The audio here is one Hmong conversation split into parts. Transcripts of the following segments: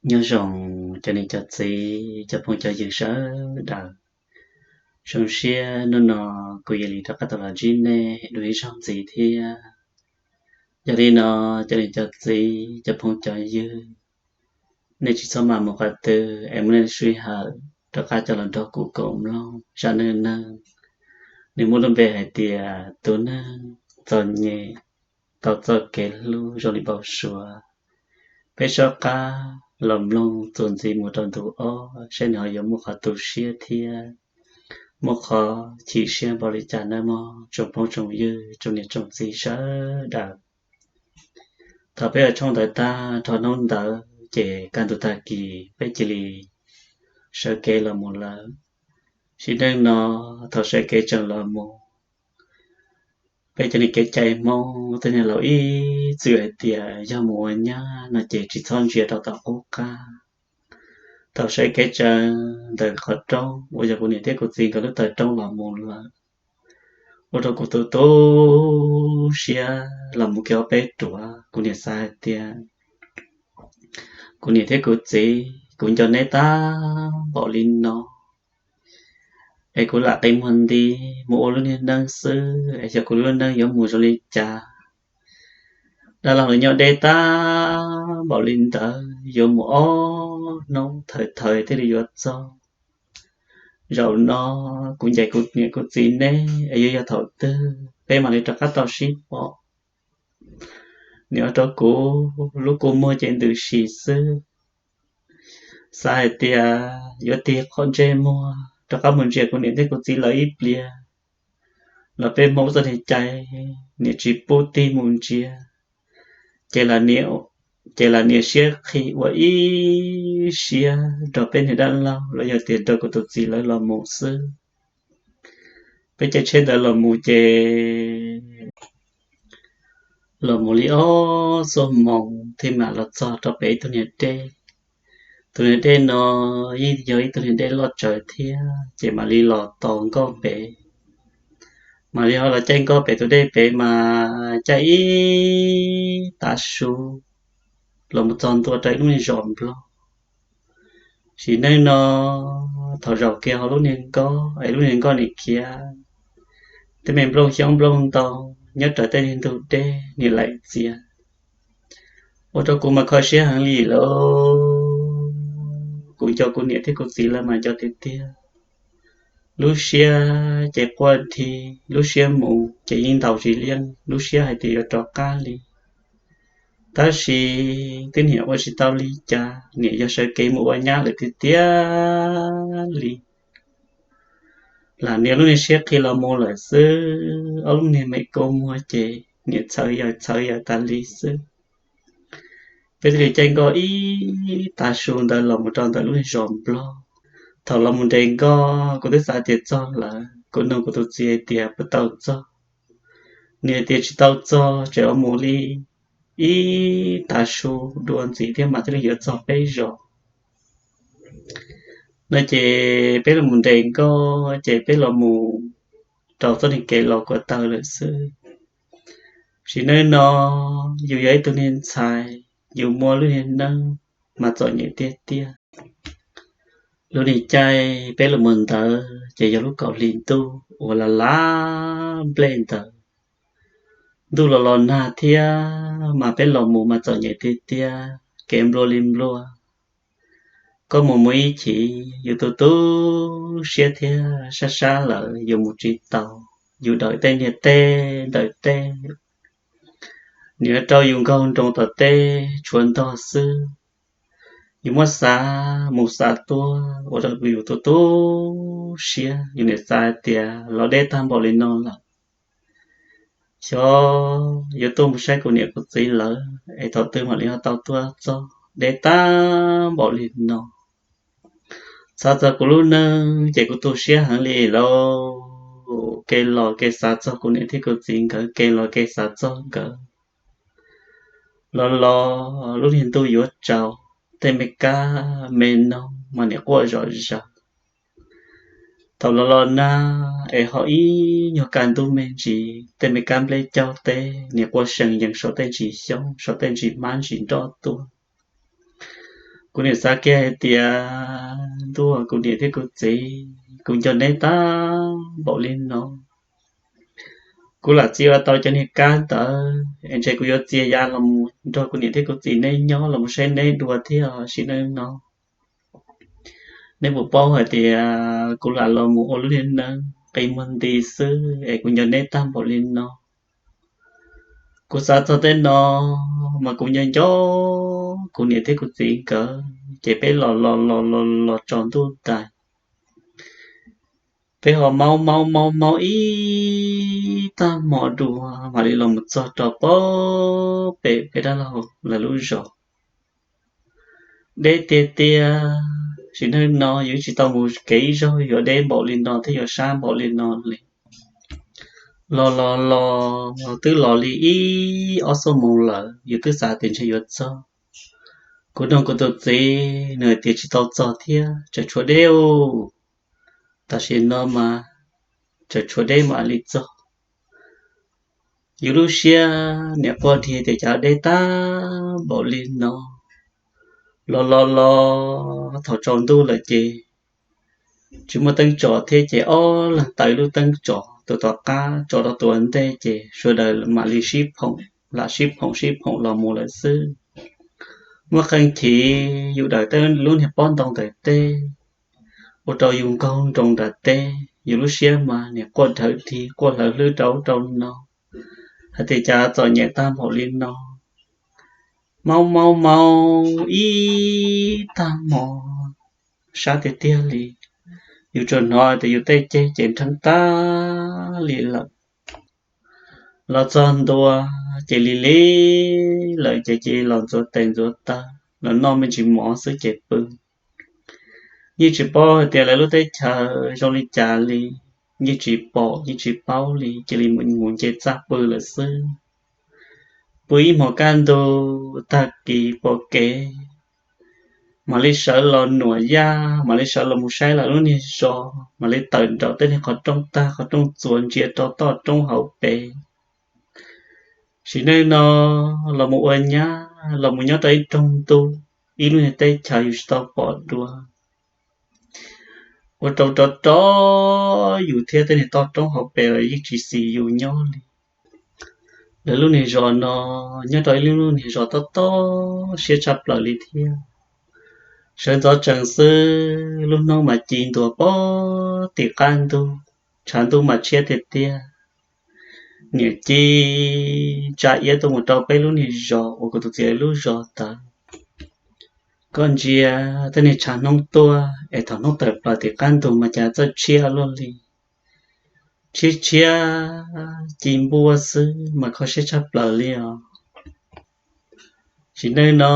Nyob zoo cov niam cov txiv, cov phooj cov ywg sawv daws. Zoo siab hnub no kuv yog li rov qab tau los ntsib nej dua ib zaug ntxiv thiab. Yog li no, cov niam cov txiv, cov phooj cov ywg, nej tsis txhob maj mus qhov twg es muab nej sij hawm rov qab coj los nrog kuv koom mloog zaj neej neeg, nws muaj lub npe hais tias tus neeg txom nyem tau txoj kev hlub zoo li npau suav. Peb soj qab los mloog txuas ntxiv mus rau ntu ob saib nws ho yuav muaj qhov tu siab thiab muaj qhov chim siab npaum li cas nawb mog tsoom phooj tsoom ywg, tsoom niam tsoom txiv sawv daws. Thaum peb ua tshooj ntawd tag nrho hnub ntawd ces kaj ntug tag kis peb cia li sawv kev los mus lawm. Sim neej no thaum sawv kev tseem los mus, peb cov niag kev cai Hmoob tej niag laus ib txwm hais tias yog mus ua nyab no ces tsis txhob ntsia rau tom qub qab. Thaum sawv kev tseem ntawm qhov roob uas yog kuv niam thiab kuv txiv nkawd lub taw roob los mus lawm, ua rau kuv tu tu siab los mus kiag ob peb ruam. Kuv niam xav hais tias, kuv niam thiab kuv txiv, kuv nco neb tag npaum li no es kuv lam qi muag nti mus ua lub niag neej xwb es xyov kuv lub neej yuav mus zoo li cas. Dab laug lawv nyob deb tag npaum li ntawd yuav mus ob hnub thawm thawm thiaj li yuav txog. Zaum no kuv ncaim kuv niam kuv txiv neb es yuav yog thaum twg peb mam li rov qab tau sib pom. Nws ua rau kuv lub kua muag ces ntws si xwb. Xav hais tias yuav tig qhov ntsej muag rov qab mus ntsia kuv niam thiab kuv txiv lawv ib pliag los peb Hmoob txoj niag cai niam tsis pub tig mus ntsia, ces lam nias siab qhi ua ib siab nrog peb niag dab laug los yog tias nrog kuv tus txiv lawv los mus xwb. Peb caij tsheb ntawd los mus ces los mus li ob xuab moos thiaj mam los txog rau pem ib tug niag dej. Tus niag dej no yeej yog ib tug niag dej loj tsawv thiab ces mam li los tos nkoj pem. Mam li ho los caij nkoj pem tus dej pem mas caij ib tav su los mus txog ntua rau ib lub niag zos Nplog. Sim neej no thaum zaum kiag hauv lub niag nkoj es lub niag nkoj nim khiav, tej me nplooj xyoob nplooj ntoo nyob raws tej niag ntug dej nim laim txias, ua rau kuv mas kho siab heev li lauj. Kuv nco kuv niam thiab kuv txiv lawv mas nco tiag tiag. Lub siab ces quaj dhi, lub siab mus ces yeej ntaus tsis yeej lub siab hais tias yuav rov qab li. Tab sis twb niam ua tsis tau li cas, niam yog sawv kev mus ua nyab lawm tiag tiag li. Lam nias lub niag siab qhi los mus lawm xwb, ob lub niag me kua muag ces niam txhawv yaws txhawv yaws tas li xwb. Peb thiaj li caij nkoj ib tav su ntawd los mus rau ntawm lub niag zos Nplog. Thaum los mus nres nkoj kuv twb xav tias txog lawm, kuv nug kuv tus txiv hais tias puas tau txog. Nws hais tias tsis tau txog, tseem ua mus li ib tav su dua ntxiv thiab mas thiaj li yuav txog peb zos no. Ces peb los mus nres nkoj ces peb los mus rau txoj niag kev los kuav taw lawm xwb. Sim neej no yus yog ib tug niag ntxhais, yus muaj lub niag neej mas txom nyem tiag tiag. Lub niag caij peb los mus ntawd ces yog lub kaum hli ntuj uas lam lav nplej ntawd. Ntuj los los nag thiab mas peb los mus mas txom nyem tiag tiag, kev nplua li nplua. Koj mus mus ib chim yus tu tu siab thiab sab sab lawm yus mus tsis tau, yus dawm tej niag teb ntawm teb, nws rau yus nkaug nroos tom teb tshuav ntog xwb. Yus muab xav mus xav tuaj ua rau yus tu tu siab, yus niam xav hais tias los deb tag npaum li no lawm, xyov yuav tuaj mus saib kuv niam kuv txiv lawv es thaum twg mam li ho tau tuaj txog, deb tag npaum li no. Xav txog kuv lub neej ces kuv tu siab heev li lauj. Kev los kev xav txog kuv niam thiab kuv txiv nkawd, kev los kev xav txog nkawd. Los los lub niag ntuj yuav tsaus, tej me kab me noog mas nim quaj zom zaws. Thaum los los nag es ho ib nyuag kaj ntug me ntsis, tej me kab nplej caug teb nim quaj seem yees saum tej ntsis xyoob, saum tej ntsis hmab ntsis nroj tuaj. Kuv niam xav kiag hais tias, ntuj, kuv niam thiab kuv txiv, kuv nco neb tag npaum li no, kuv lam txia ua tau cov niag kab ntawd es ntshe kuv yuav txia ya los nrog kuv niam thiab kuv txiv neb nyob los saib neb dua thiab. Sim neej no neb puas paub hais tias kuv lam los mus ua lub niag neej qi muag nti xwb es kuv nco neb tag npaum li no. Kuv xav txog tej no mas kuv nco nco kuv niam thiab kuv txiv nkawd, ces peb los los los los los tsaus ntuj ntais, peb ho maub maub maub maub ib tag hmo dua mam li los mus txog rau pem peb dab laug lawv lub zos. Deb tiag tiag, sim neej no yus tsis tau mus kev ib zaug yuav deb npaum li no thiab yuav sab npaum li no li. Los los los twb los li ib ob xuab moos lawm, yus twb xav tias ntshe yuav txog. Kuv nug kuv tus txiv, nws hais tias tsis tau txog thiab, tseem tshuav deb u. Tam sim no mas tseem tshuav deb mam li txog. Yus lub siab niam quaj dhia tias cas deb tag npaum li no. Los los los thaum tsaus ntuj lawm ces tsis muaj teeb tsom thiab ces ob leeg taws lub teeb tsom, tus tom qab tsom rau tus ua ntej ces sawv daws mam li sib phoom, lam sib phoom sib phoom los mus lawm xwb. Muaj qee chiv yus dawm tej lub niag pob ntoo ntawm teb, ua rau yus nkaug nroos nram teb, yus lub siab mas niam quaj dhawv dhia quaj hlawv hlwb rau ub rau no, hais tias cas txom nyem tag npaum li no. Maub maub maub ib tag hmo, sab tiag tiag li. Yus tsuas hnov tias yus tej ceg ces nrheeb tag li lawm. Los txog ntua ces lig lig lawm ces cia li los ntxuav tes ntxuav taw, los noj me ntsis mov xwb ces pw. Yeej tsis paub hais tias lawv lub teb chaws zoo li cas li, yeej tsis pom yeej tsis paub li, cia li mus nce txaj pw lawm xwb. Pw ib hmos kaj ntug tag kis pom kev, mam li sawv los nuam yaj, mam li sawv los mus saib lawv lub niag zos, mam li tawm nraum tej niag qhov rooj tag qhov rooj txuas ntsia rau toj roob hauv pes. Sim neej no los mus ua nyab los mus nyob rau ib rooj ntuj, ib lub niag teb chaws yus tsis tau pom dua, ua rau rov rov yus thiab tej niag toj roob hauv pes los yeej tsis xis yus nyob li. Lawv lub niag zos no nyob rau ib lub niag zos tob tob siab tshaj plaws li thiab. Sawv ntxov tsees xwb lub hnub mas ci ntua pog tim qab ntug, tshav ntuj mas tshiab tiag tiag. Niam ci tsa iab tuaj mus rau peb lub niag zos uas kuv tus txiv lub zos ntawd. Koj ntsia tej niag tshav hnub tuaj es thaum hnub tawm plaws tim qab ntug mas cas txawj tshiab luaj li. Tshiab tshiab ci npuaj xwb mas kho siab tshaj plaws li os. Sim neej no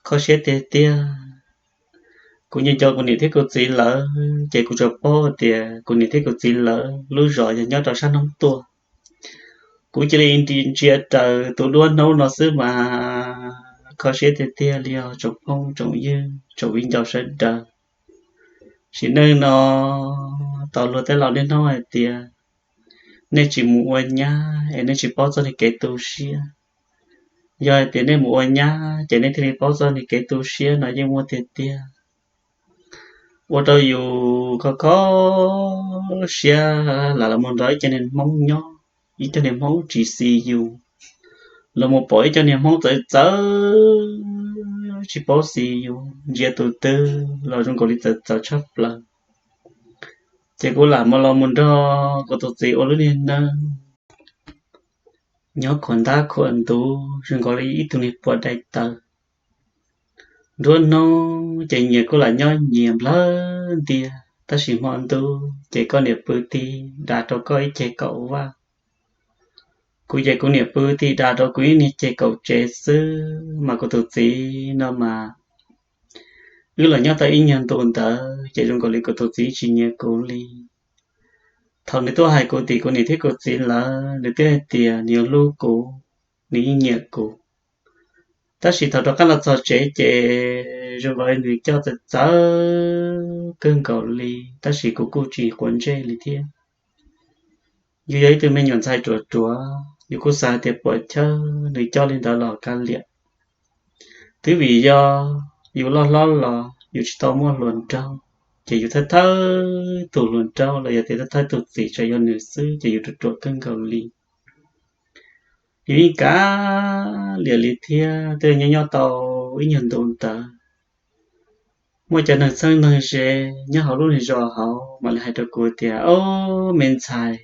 kho siab tiag tiag. Kuv nco nco kuv niam thiab kuv txiv lawv ces kuv tsuas paub tias kuv niam thiab kuv txiv lawv lub zos yog nyob rau sab hnub tuaj. Kuv cia li ntsia raws tus duab hnub no xwb mas kho siab tiag tiag li os tsoom phooj tsoom ywg tsoom viv ncaus sawv daws. Sim neej no tau luag tej laus niaj hnub hais tias nej tsis mus ua nyab es nej tsis paub txoj niag kev tu siab. Yog hais tias nej mus ua nyab ces nej thiaj li paub txoj niag kev tu siab no yeej muaj tiag tiag. Ua rau yus kho kho siab lam los mus nrog ib co niag hmoob nyob, ib co niag hmoob tsis xis yus, los mus pom ib co niag hmoob txawv txawv tsis paub xis yus, ntsia tus twg los zoo nkaus li txawv txawv tshaj plaws. Ces kuv lam mus los mus nrog kuv tus txiv ua lub niag neej nyob khuam ntab khuam ntuv zoo nkaus li ib tug niag pua dai taws. Nruab hnub ces nyias kuj lam nyob nyias nplawg ntiag, tab sis hmo ntuj ces koj niam pw tig da rau koj ib ceg kaum vaj, kuv ces kuv niam pw tig da rau kuv ib niag ceg kaum tsev xwb. Mas kuv tus txiv no mas wb los nyob tau ib nyuag ntu ntawd ces zoo nkaus li kuv tus txiv tsis nyiam kuv li. Thaum nws tuaj hais kuv tim kuv niam thiab kuv txiv lawv, nws twb hais tias nws yuav hlub kuv, nws yeej nyiam kuv. Tab sis thaum rov qab los txog tsev ces zoo nkaus li nws coj txawv txawv kawg nkaus li, tab sis kuv kuj tsis quav ntsej li thiab. Yus yog ib tug me nyuam ntxhais ruam ruam, yus kuj xav hais tias puas chawj nws coj li ntawd los kav liam. Twb vim yog yus loj hlob los yus tsis tau muaj hluas nraug, ces yus thawj thawj tus hluas nraug los yog tias thawj thawj tus txiv tseem yog nws xwb ces yus ruam ruam kawg nkaus li. Yus yeej kav liam li thiab twb nyob nyob tau ib nyuag ntu ntawd, muaj cov neeg txheeb neeg ze nyob hauv lub niag zos hauv mam li hais rau kuv tias, Ob, me ntxhais,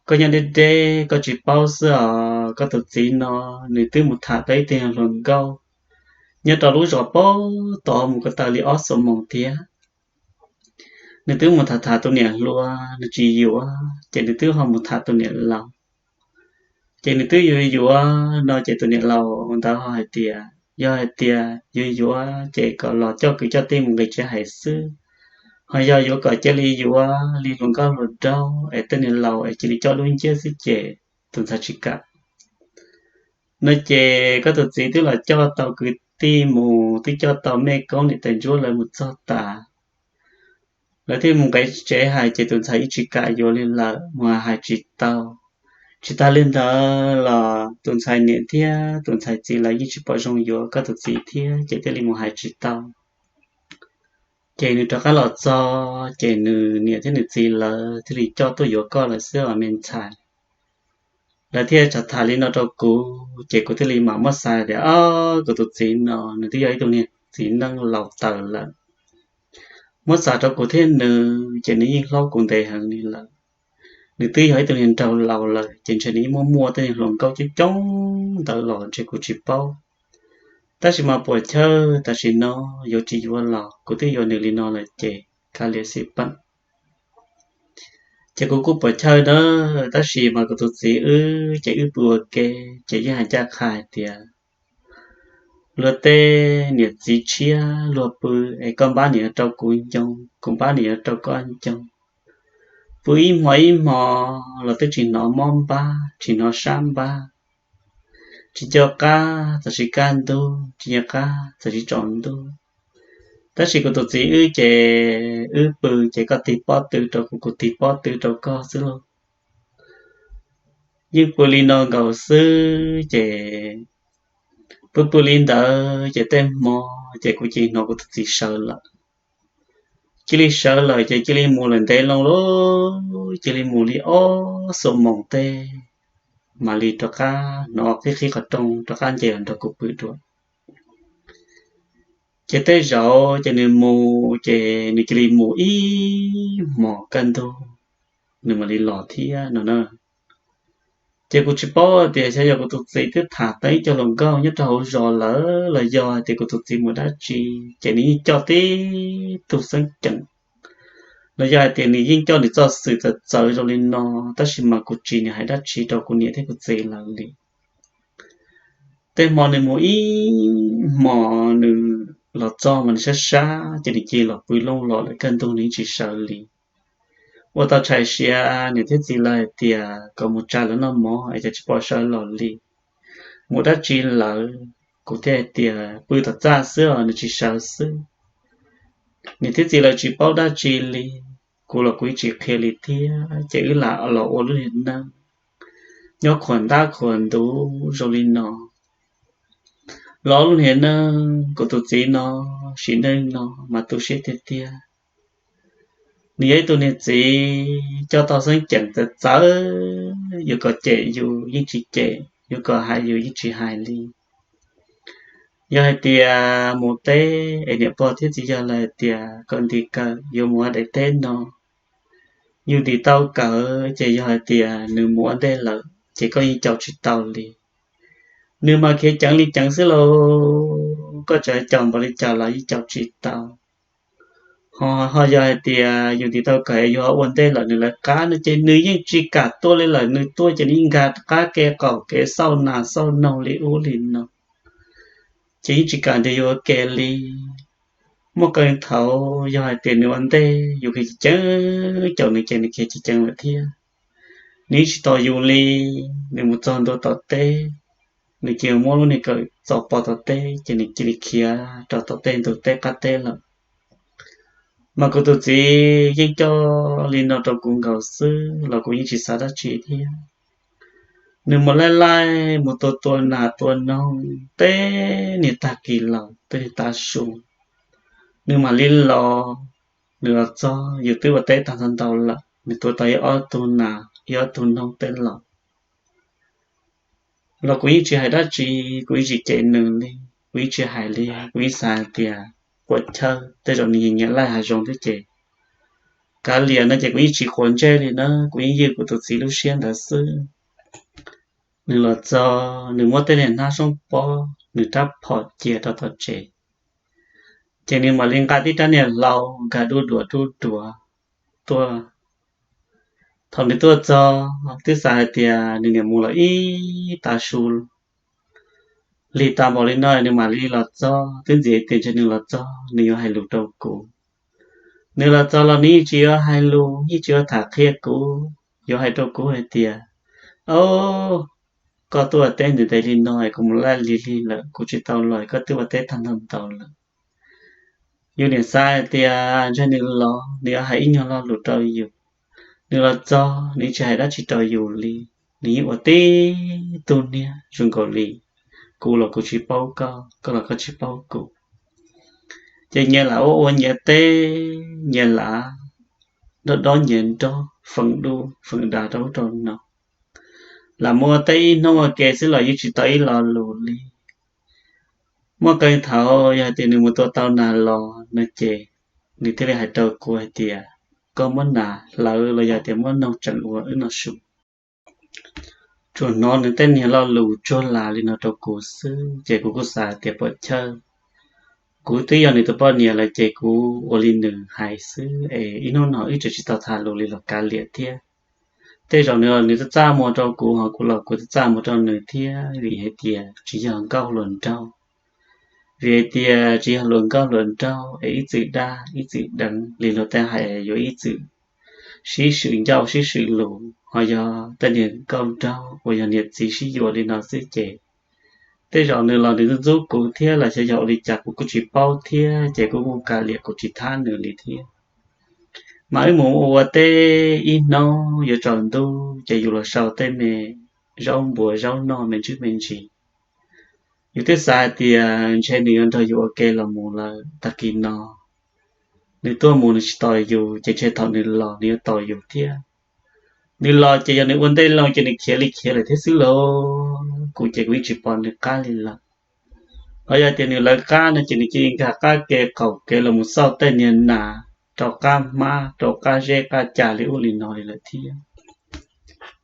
koj nyob deb deb koj tsis paub xwb os, koj tus txiv no nws twb mus tham tau ib tug hluas nkauj nyob rau lub zos pem tod mus ko taw li ob xuab moos thiab. Nws twb mus tham tham tus niam hluas nws tsis yuav ces nws twb ho mus tham tus niam laus. Ces nws twb yuav yuav no ces tus niam laus ntawd ho hais tias yog hais tias yuav yuav ces kom los coj kwv coj tij mus nqis tsev hais xwb, ho yog yuav kom cia li yuav li hluas nkauj hluas nraug es tej niam laus es cia li coj lub nciab xwb ces tus ntxhais tsis kam. No ces koj tus txiv twb los coj tau kwv tij mus, twb coj tau mej koob niam tais ntsuab lawv mus txog tas, lawv thiaj mus nqis tsev hais ces tus ntxhais yeej tsis kam yuav li lawm, mus hais tsis tau. Tsis tas li ntawd los tus ntxhais niam thiab tus ntxhais txiv lawv yeej tsis pom zoo yuav koj tus txiv thiab ces thiaj li mus hais tsis tau. Ces nws rov qab los txog ces nws niam thiab nws txiv lawv thiaj li coj tuaj yuav koj lawm xwb os me ntxhais. Lawv thiaj tsa tham li no rau kuv ces kuv thiaj li mam muab xav tias, Ob, kuv tus txiv no nws twb yog ib tug niag txiv neej laus taws lawm. Muab xav rau kuv thiab nws ces nws yeej hlob kuv ntev heev li lawm. Nws twb yog ib tug niag nraug laus lawm ces ntshe nws yeej muaj muaj tej niag hluas nkauj coob coob ntawd los ntshe kuv tsis paub. Tab sis mas puas chawj tam sim no yuav tsis yuav los kuv twb yuav nws li no lawm ces kav liam xij peem. Ces kuv kuj puas chawj na, tab sis mas kuv tus txiv wb ces wb pw ua ke, ces yeej hais ncaj qha hais tias, Luag tej niam txiv tshiab luag pw es koj npab niam yuav rau kuv ncoo, kuv npab niam yuav rau koj ncoo. Pw ib hmo ib hmo los twb tsis hnov mob npab tsis hnov sab npab. Tsis nco qab txog tsis kaj ntug, tsis nco qab txog tsis tsaus ntuj. Tab sis kuv tus txiv wb ces wb pw ces koj tig pob tw rau kuv, kuv tig pob tw rau koj xwb lauj. Yeej pw li no nkaus xwb ces pw pw li ntawd ces tej hmo ces kuv cia li hnov kuv tus txiv sawv lawm. Cia li sawv lawm ces cia li mus lawm ntev loo lauj, cia li mus li ob xuab moos tej mam li rov qab hnov qhib qhib qhov rooj rov qab nce los nrog kuv pw dua. Ces tej zaum ces nws mus ces nws cia li mus ib hmos kaj ntug nws mam li los thiab no na. Ces kuv tsis paub tias xyov yog kuv tus txiv twb tham tau ib co hluas nkauj nyob rau hauv zos lawm los yog hais tias kuv tus txiv mus dab tsi, ces nws yeej coj tib tug xeeb ceem, los yog hais tias nws yeej coj nws txoj xwm txawv txawv zoo li no, tab sis mas kuv tsis nws hais dab tsi rau kuv niam thiab kuv txiv lawv li. Tej hmo nws mus ib hmos nws los txog mas nws sab sab ces nws cia li los pw looj los lawm kaj ntug nws yeej tsis sawv li. Ua tau tshais siav niam thiab txiv lawv hais tias kom mus tsa lawv noj mov es cas tsis pom sawv los li, mus dab tsi lawm. Kuv thiaj hais tias pw tom txaj xwb os, nws tsis sawv xwb. Niam thiab txiv lawv tsis paub dab tsi li, kuv los kuv yeej tsis qhia li thiab ces wb lam los ua lub niag neej nyob khuam ntab khuam ntuv zoo li no. Los ua lub niag neej kuv tus txiv no sim neej no mas tu siab tiag tiag. Nws yog ib tug niag txiv coj tau xeeb ceem txawv txawv, yuav kom cem yus yeej tsis cem, yuav kom hais yus yeej tsis hais li. Yog hais tias mus teb es niam pog thiab txiv yawg lawv hais tias kom ntim kawm yuav mus ua daim teb no, yus ntim tau kawm ces yog hais tias nws mus ua ntej lawm ces koj yeej caum tsis tau li. Nws mas khiav ceev li ceev xwb lauj, koj txawm caum npaum li cas los yeej caum tsis tau. Ho, ho yog hais tias yus ntim tau kawm yus ho ua ntej lawm nws lawv qab no ces nws yeej tsis kam tuaj li lawm, nws tuaj ces nws yeej nkag qab kev qaum kev xauj nas xauj noog li ub li no, ces yeej tsis kam nrog yus ua ke li. Muaj qee thaum yog hais tias nws ua ntej yus khiav ceev ceev caum nws ces nws khiav ceev ceev lawm thiab. Nws yeej tsis tos yus li, nws mus txog ntua tom teb, nws cia li muab lub niag kawm txo pov tom teb ces nws cia li khiav rau tom tej ntug teb qab teb lawm. Mas kuv tus txiv yeej coj li no rau kuv nkaus xwb los kuv yeej tsis xav dab tsi thiab. Nws mus laij laij mus tua tua nas tua noog teb niag tag kis los teb niag tav su, nws mam li los. Nws los txog yus twb ua teb tag ntau ntau lawm, nws tua tau ib ob tug nas ib ob tug noog teb los. Los kuv yeej tsis hais dab tsi, kuv yeej tsis cem nws li, kuv yeej tsis hais li, kuv yeej xav hais tias puas chawj, tej zaum nws nyiam nyiam laij hav zoov thiab ces kav liam no ces kuv yeej tsis quav ntsej li na, kuv yeej ywj kuv tus txiv lub siab ntawd xwb. Nws los txog nws muab tej niag hnab soob pob nws rab phom cia rau tom tsev, ces nws mam li nqa tib rab niag hlau nkag dub duav dub duav tuaj. Thaum nws tuaj txog twb xav hais tias nws niam mus los ib tav su, lig tas npaum li no nws mam li los txog, twb ntxiv tias ntshe nws los txog nws yuav hais lus rau kuv. Nws los txog los nws yeej tsis yuav hais lus, yeej tsis yuav tham qhia kuv, yuav hais rau kuv hais tias, o, koj tuaj ua teb ntev ntev li no es kuv mus laij lig lig lawm kuv tsis tau los, koj twb ua teb tag ntau ntau lawm. Yus niam xav hais tias ntshe nws los nws yuav hais ib nyuag lo lus rau yus. Nws los txog nws tsis hais dab tsi rau yus li, nws yeej ua tib tug niag zoo nkaus li kuv los kuv tsis paub koj, koj los koj tsis paub kuv. Ces nyias lam ua ua nyias teb, nyias lam dob dob nyias nrob, feem dub feem dav rau ub rau no, lam mus ua teb ib hnub ua ke xwb los yeej tsis tau ib lo lus li. Muaj qee thaum yog hais tias nws mus tua tau nas los no ces nws thiaj li hais rau kuv hais tias, koj muab nas hlawv los yog tias muab noog tseem ua wb noj su. Tsuas hnov nws tej niag lo lus tsuag las li no rau kuv xwb ces kuv kuj xav tias puas chawj, kuv twb yog nws tus poj niam lawm ces kuv ua li nws hais xwb es ib hnub no wb tseem tsis tau tham lus li los kav liam thiab. Tej zaum nws los nws txaj txaj muag rau kuv ho kuv los kuv txaj txaj muag rau nws thiab, vim hais tias tsis yog nkauj hluas nraug. Vim hais tias tsis yog hluas nkauj hluas nraug es ib txwm dab ib txwm deev li luag tej hais yuav ib txwm sib swm ncauj sib swm lus, ho yog tej niag nkauj nraug uas yog niam txiv sib yuav li no xwb ces tej zaum nws los nws ntxub ntxub kuv thiab los xyov yog ua li cas kuv kuj tsis paub thiab ces kuv kuj kav liam kuv tsis thab nws li thiab. Mas wb mus ua teb ib hnub yuav tsaus ntuj ces yus los sau tej me zaub npua zaub noj me ntsis me ntsis. Yus twb xav hais tias ntshe nws yuav nrog yus ua ke los mus lawm tag kis no. Nws tuaj mus nws tsis tos yus ces ntshe thaum nws los nws yuav tos yus thiab. Nws los ces yog nws ua ntej loo ces nws khiav li khiav lawm thiab xwb lauj. Kuv ces kuv yeej tsis pom nws qab li lawm. Ho yog tias nws lawv qab no ces nws cia li nkag qab ke qaum kev los mus xauj tej niag nas rau qab hmab rau qab zeb qab cag li ub li no li lawm thiab.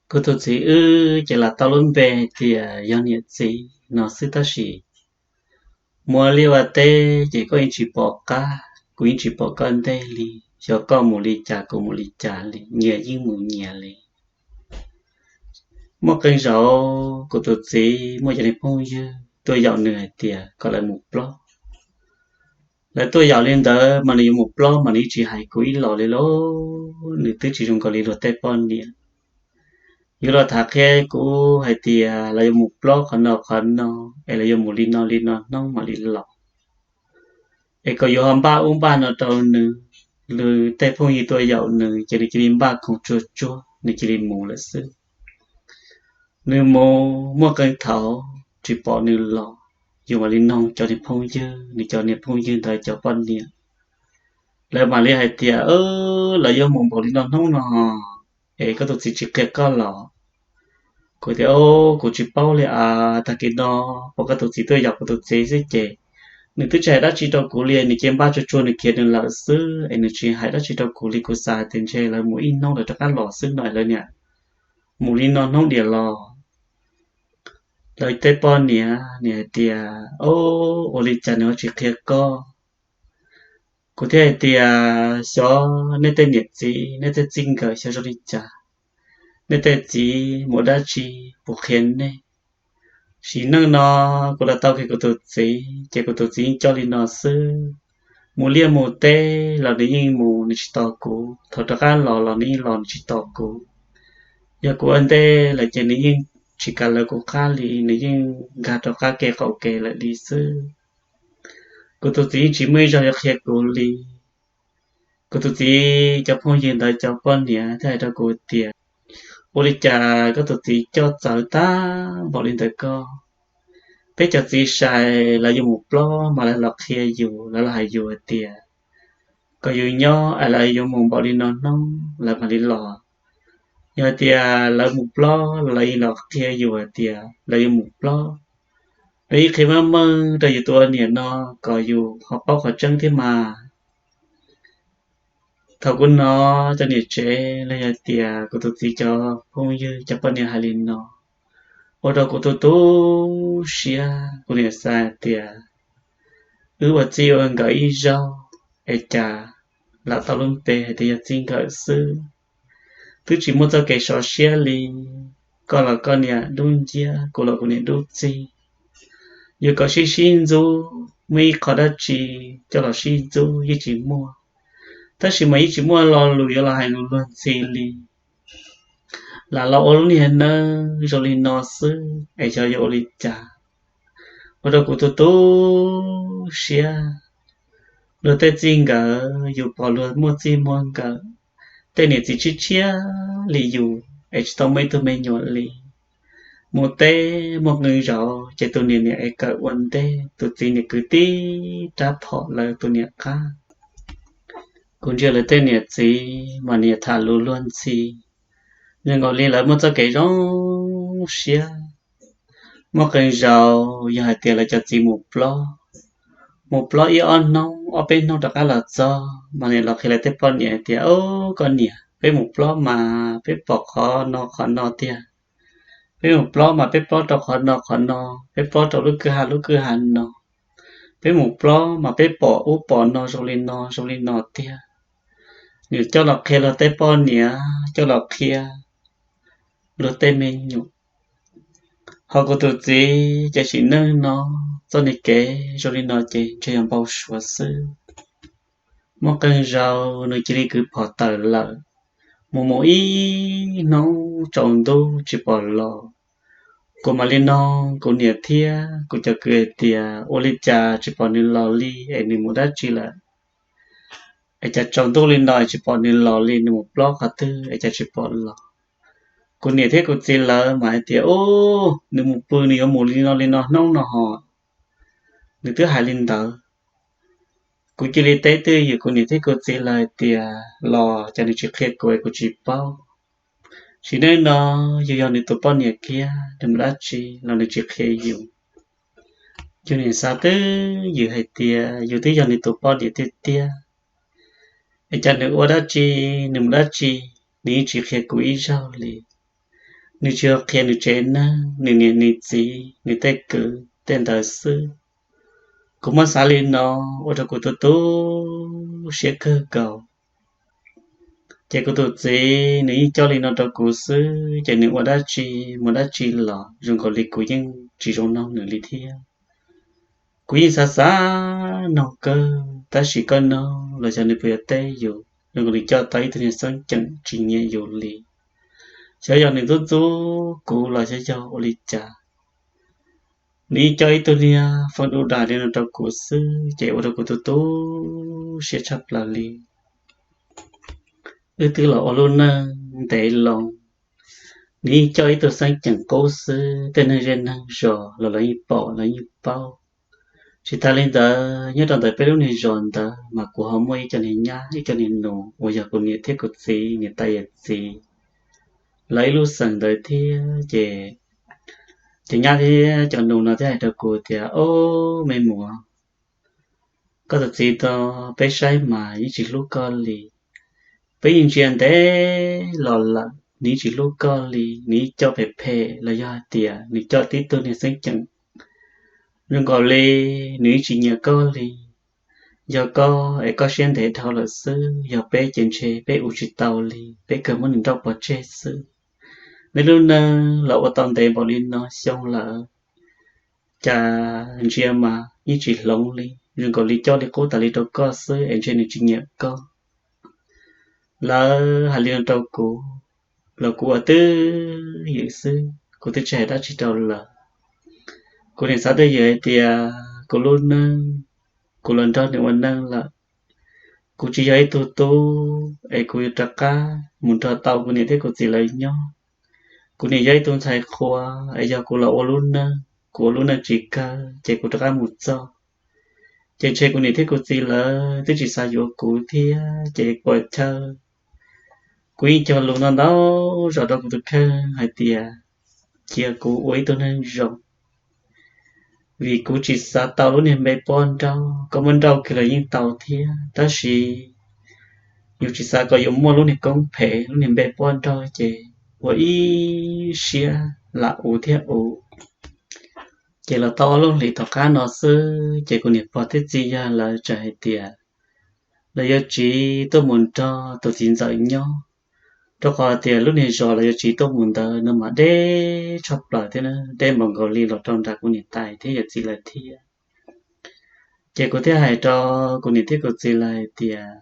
Kuv tus txiv wb ces lam tau lub npe hais tias yog niam txiv no xwb tab sis mus li ua teb ces koj yeej tsis pom qab kuv yeej tsis pom koj ntej li. Xyov koj mus li cas kuv mus li cas li, nyias yeej mus nyias li. Muaj qee zaum kuv tus txiv muaj cov niag phooj ywg tuaj yaum nws hais tias kom lawv mus plob. Lawv tuaj yaum li ntawd mas nws yuav mus plob mas nws yeej tsis hais kuv ib los li lauj. Nws twb tsis zoo nkaus li luag tej poj niam. Yuav los tham qhia kuv hais tias lawv yuav mus plob qhov no qhov no es lawv yuav mus li no li no hnub mam li los. Es kom yuav ho npaj ub npaj no rau nws, nws tej phooj ywg tuaj yaum nws ces nws cia li npaj khoom tsuag tsuag nws cia li mus lawm xwb. Nws mus muaj qee thaum tsis pom nws los, yus mam li noog cov niag phooj ywg, nws cov niag phooj ywg ntawd cov poj niam, lawv mam li hais tias, lawv yuav mus npaum li no hnub no es koj tus txiv tsis qhia koj los? Kuv tias, kuv tsis paub li as, tag kis no pom koj tus txiv tuaj yaum kuv tus txiv xwb ces nws twb tsis hais dab tsi rau kuv li, nws cia npaj tsuag tsuag nws khiav nws lawm xwb es nws tsis hais dab tsi rau kuv li. Kuv xav hais tias ntshe lawv mus ib hnub lawv rov qab los xwb no es lawv niam mus li no hnub diam los. Lawv tej poj niam nws hais tias, o, ua li cas nws ho tsis qhia koj? Kuv thiaj hais tias, xyov nej tej niam txiv nej tej txij nkawm xyov zoo li cas, nej tej txiv mus dab tsi puas qhia nej? Sim neej no kuv los tau kiag kuv tus txiv ces kuv tus txiv yeej coj li no xwb. Mus liaj mus teb los nws yeej mus, nws tsis tos kuv. Thaum rov qab los los nws yeej los, nws tsis tos kuv. Yog kuv ua ntej lawm ces nws yeej tsis kam lawv kuv qab li, nws yeej nkag rau qab ke qaum kev lawm li xwb. Kuv tus txiv yeej tsis muaj ib zaug yuav qhia kuv li. Kuv tus txiv cov phooj ywg ntawd cov poj niam thiaj hais rau kuv tias, Ua li cas koj tus txiv coj txawv tag npaum li ntawd koj? Peb cov txiv sai, lawv yuav mus plob mas lawv los qhia yus, lawv los hais yus hais tias kom yus nyob es lawv yuav mus npaum li no hnub lawv mam li los. Yog hais tias lawv mus plob los lawv yeej los qhia yus hais tias lawv yuav mus plob. Lawv yeej qhia meej meej rau yus tus ua niam no kom yus ho paub qhov tseeb thiab mas. Thaum kuv hnov cov niam tsev los yog tias kuv tus txiv cov phooj ywg cov poj niam hais li no, ua rau kuv tu tu siab. Kuv niam xav hais tias wb ua txij ua nkawm ib zaug es cas lam tau lub npe hais tias yog txij nkawm xwb, twb tsis muaj txoj kev sov siab li. Koj los koj niam dub nciab, kuv los kuv niam dub txig. Yuav kom sib sib ntxub, muaj ib qho dab tsi coj los sib ntxub yeej tsis muaj, tab sis mas yeej tsis muaj lo lus yuav los hais lus luag ntxhi li. Lam los ua lub niag neej zoo li no xwb es xyov yuav ua li cas, ua rau kuv tu tu siab. Luag tej txij nkawm yus pom luag muaj txij muaj nkawm, tej niam txiv tshiab tshiab li yus es tsis tau muaj ib tug me nyuam li. Mus teb muaj qee zaus ces tus niam niam es kawm ua ntej, tus txiv niam kwv tib rab phom lawv tus niam qab. Kuv ntsia lawv tej niam txiv mas niam tham lus luag ntxhi, zoo nkaus li lawv muaj txoj kev zoo siab. Muaj qee zaus yog hais tias lawv cov txiv mus plob, mus plob ib ob hnub ob peb hnub rov qab los txog mas niam los qhia lawv tej poj niam hais tias, o, koj niam, peb mus plob mas peb pom qhov no qhov no tiag. Peb mus plob mas peb plob rau qhov no qhov no, peb plob rau lub kwj ha lub kwj ha no. Peb mus plob mas peb pom ub pom no zoo li no zoo li no tiag. Nws coj los qhia luag tej poj niam, coj los qhia luag tej me nyuam. Ho kuv tus txiv ces sim neej no txoj niag kev zoo li no ces ntshe yog npau suav xwb. Muaj qee zaus nws cia li kwv phom tawm lawm, mus mus ib hnub tsaus ntuj tsis pom los. Kuv mam li nug kuv niam thiab kuv cov kwv hais tias ua li cas tsis pom nws los li es nws mus dab tsi lawm, es cas tsaus ntuj li no es tsis pom nws los li, nws mus plob qhov twg es cas tsis pom los. Kuv niam thiab kuv txiv lawv mas hais tias, u, nws mus pw nws yuav mus li no li no hnub no ho, nws twb hais li ntawd. Kuv cia li teb twj ywm kuv niam thiab kuv txiv lawv hais tias los cas nws tsis qhia kuv es kuv tsis paub. Sim neej no yus yog nws tus poj niam kiag, nws mus dab tsi los nws tsis qhia yus. Yus niam xav twj ywm hais tias yus twb yog nws tus poj niam tiag tiag, es cas nws ua dab tsi, nws mus dab tsi, nws yeej tsis qhia kuv ib zaug li. Nws tsis yog qhia nws tsev neeg, nws niam nws txiv, nws tej kwv tej ntawd xwb. Kuv muab xav li no ua rau kuv tu tu siab kawg nkaus. Ces kuv tus txiv nws yeej coj li no rau kuv xwb, ces nws ua dab tsi mus dab tsi los zoo nkaus li kuv yeej tsis zoo noog nws li thiab. Kuv yeej xav xav noog kawg, tab sis koj noog los xyov nws puas yuav teb yus, zoo nkaus li coj tau ib tug niag xeeb ceem tsis nyiam yus li. Xyov yog nws ntxub ntxub kuv los xyov yog ua li cas. Nws yeej coj ib tug niag feem duj dais li no rau kuv xwb, ces ua rau kuv tu tu siab tshaj plaws li. Wb twb los ua lub neej ntev loo, nws yeej coj ib tug xeeb ceem qub xwb, tej neeg zej neeg zos los lawv yeej pom lawv yeej paub. Tsis tas li ntawd, nyob rau ntawm peb lub niag zos ntawd mas kuv ho muaj ib co niag nyab ib co niag nus uas yog kuv niam thiab kuv txiv niam tais yawm txiv lawv ib lub xeem ntawd thiab. Ces cov nyab thiab cov nus no thiaj hais rau kuv tias, o, me muam, koj tus txiv tau peb saib mas yeej tsis hlub koj li. Peb yeej ntsia ntev los lawm nws yeej tsis hlub koj li, nws yeej coj phem phem los yog hais tias nws coj tib tug niag xeeb ceem, zoo nkaus li nws yeej tsis nyiam koj li. Yog koj es koj siab ntev dhau lawm xwb, yog peb ces ntshe peb ua tsis tau li, peb kawg muab nws nrauj pov tseg xwb. Neb lub neej los ua tau ntev npaum li no xyoo lawm, cas ntsia mas yeej tsis hloov li, zoo nkaus li coj li qub tas li rau koj xwb es ntshe nws tsis nyiam koj. Lawv hais li no rau kuv los kuv ua twj ywm xwb, kuv twb tsis hais dab tsi rau lawv. Kuv niam xav twj ywm hais tias kuv lub neej, kuv los nrog nws ua neej lawm, kuv tsis yog ib tug tub es kuv yuav rov qab mus nrog tau kuv niam thiab kuv txiv lawv nyob. Kuv niam yog ib tug ntxhais qhua, es yog kuv los ua lub neej, kuv ua lub neej tsis kawg ces kuv rov qab mus txog, ces ntshe kuv niam thiab kuv txiv lawv twb tsis xav yuav kuv thiab ces puas chawj. Kuv yeej cog lus ntau ntau zog rau kuv tus kheej hais tias cia kuv ua ib tug neeg zoo, vim kuv tsis xav tau lub niag npe poj nrauj. Koj muab nrauj kiag los yeej tau thiab, tab sis yus tsis xav kom yuav muaj lub niag koob phem lub niag npe poj nrauj ces ua ib siab lam ua thiab ua. Ces los tau ob lub hlis tom qab no xwb ces kuv niam pog thiab txiv yawg lawv txawm hais tias lawv yuav tsiv tuaj mus nrog tus txiv ntxawm nyob, rau qhov tias lub niag zos lawv yuav tsiv tuaj mus ntawd no mas deb tshaj plaws thiab, deb npaum nkaus li los rau nram kuv niam tais thiab yawm txiv lawv thiab. Ces kuv thiaj hais rau kuv niam thiab kuv txiv lawv hais tias,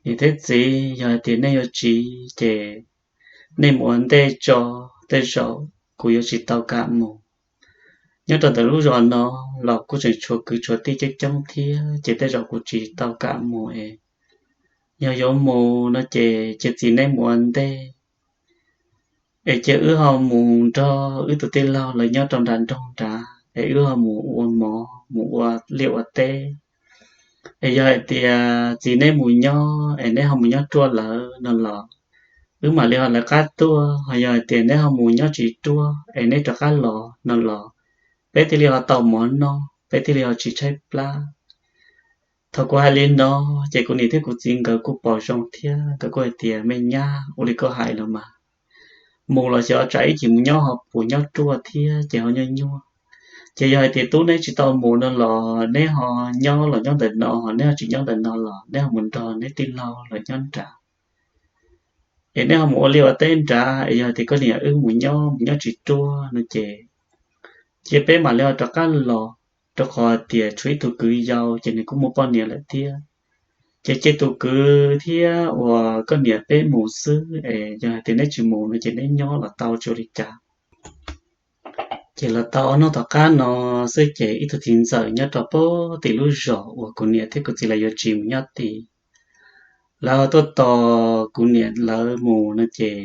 niam thiab txiv, yog hais tias nej yuav tsiv ces nej mus ua ntej tso, tej zaum kuv yuav tsis tau kam mus. Nyob rau ntawm lub zos no los kuj tseem tshuav kwv tshuav tij coob coob thiab ces tej zaum kuv tsis tau kam mus es yog yuav mus no ces cia txiv neb mus ua ntej, es cia wb ho mus nrog wb tus tij laug lawv nyob rau nram nroog nrad es wb ho mus ua mov mus ua liaj ua teb. Es yog hais tias txiv neb mus nyob es neb ho mus nyob ruaj lawm no los wb mam li ho lawv qab tuaj, ho yog hais tias neb ho mus nyob tsis ruaj es neb rov qab los no los peb thiaj li ho tau mov noj, peb thiaj li ho tsis tshaib plab. Thaum kuv hais li no ces kuv niam thiab kuv txiv nkawd kuj pom zoo thiab, nkawd kuj hais tias, me nyab, ua li koj hais los mas, mus los xyov tsam ib chim mus nyob ho puas nyob ruaj thiab ces ho nyuaj nyuaj. Ces yog hais tias tub neb tsis tau mus no los neb ho nyob los nyob ntawm no, ho neb ho tsis nyob ntawm no los neb ho mus nrog neb tij laug los nyob nrad, es neb ho mus ua liaj ua teb nrad, es yog hais tias koj niam wb mus nyob mus nyob tsis ruaj no ces cia peb mam li ho rov qab los, rau qhov tias tshuav ib tug kwv yau ces nws kuj muaj poj niam lawm thiab. Ces cia tus kwv thiab uas koj niam peb mus xwb, es yog hais tias neb tsis mus no ces neb nyob los tau tsis ua li cas. Ces los tau ob hnub tom qab no xwb ces ib tug txiv ntxawm nyob rau pem tim lub zos uas kuv niam thiab kuv txiv lawv yuav tsiv mus nyob tid, lawv ho tuaj tos kuv niam lawv mus no ces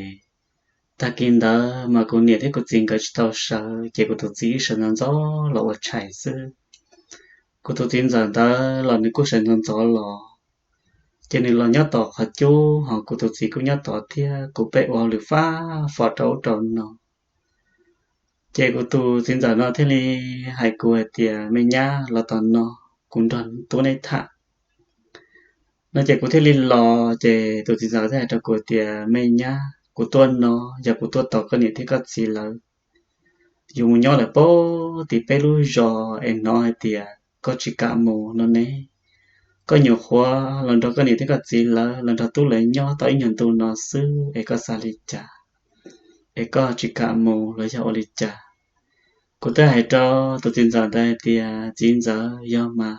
tag kis ntawd mas kuv niam thiab kuv txiv nkawd tsis tau sawv ces kuv tus txiv wb sawv ntxov ntxov los ua tshais xwb. Kuv tus txiv ntxawm ntawd los nws kuj sawv ntxov ntxov los, ces nws los nyob tom qhov cub ho kuv tus txiv kuj nyob tod thiab, kuv peb ua hauj lwm fab fo rau ub rau no. Ces kuv tus txiv ntxawm no thiaj li hais kuv hais tias, me nyab, los tom no, kuv nrog tub neb tham no. Ces kuv thiaj li los, ces tus txiv ntxawm thiaj hais rau kuv tias, me nyab, kuv tuaj no yog kuv tuaj tos koj niam thiab koj txiv lawv. Yus mus nyob lawm pem tim peb lub zos es hnov hais tias koj tsis kam mus no ne. Koj nyuam qhuav los nrog koj niam thiab koj txiv lawv los nrog tub lawv nyob tau ib nyuag ntu no xwb es koj xav li cas, es koj tsis kam mus los yog ua li cas? Kuv thiaj hais rau tus txiv ntxawm ntawd hais tias, txiv ntxawm, yog mas,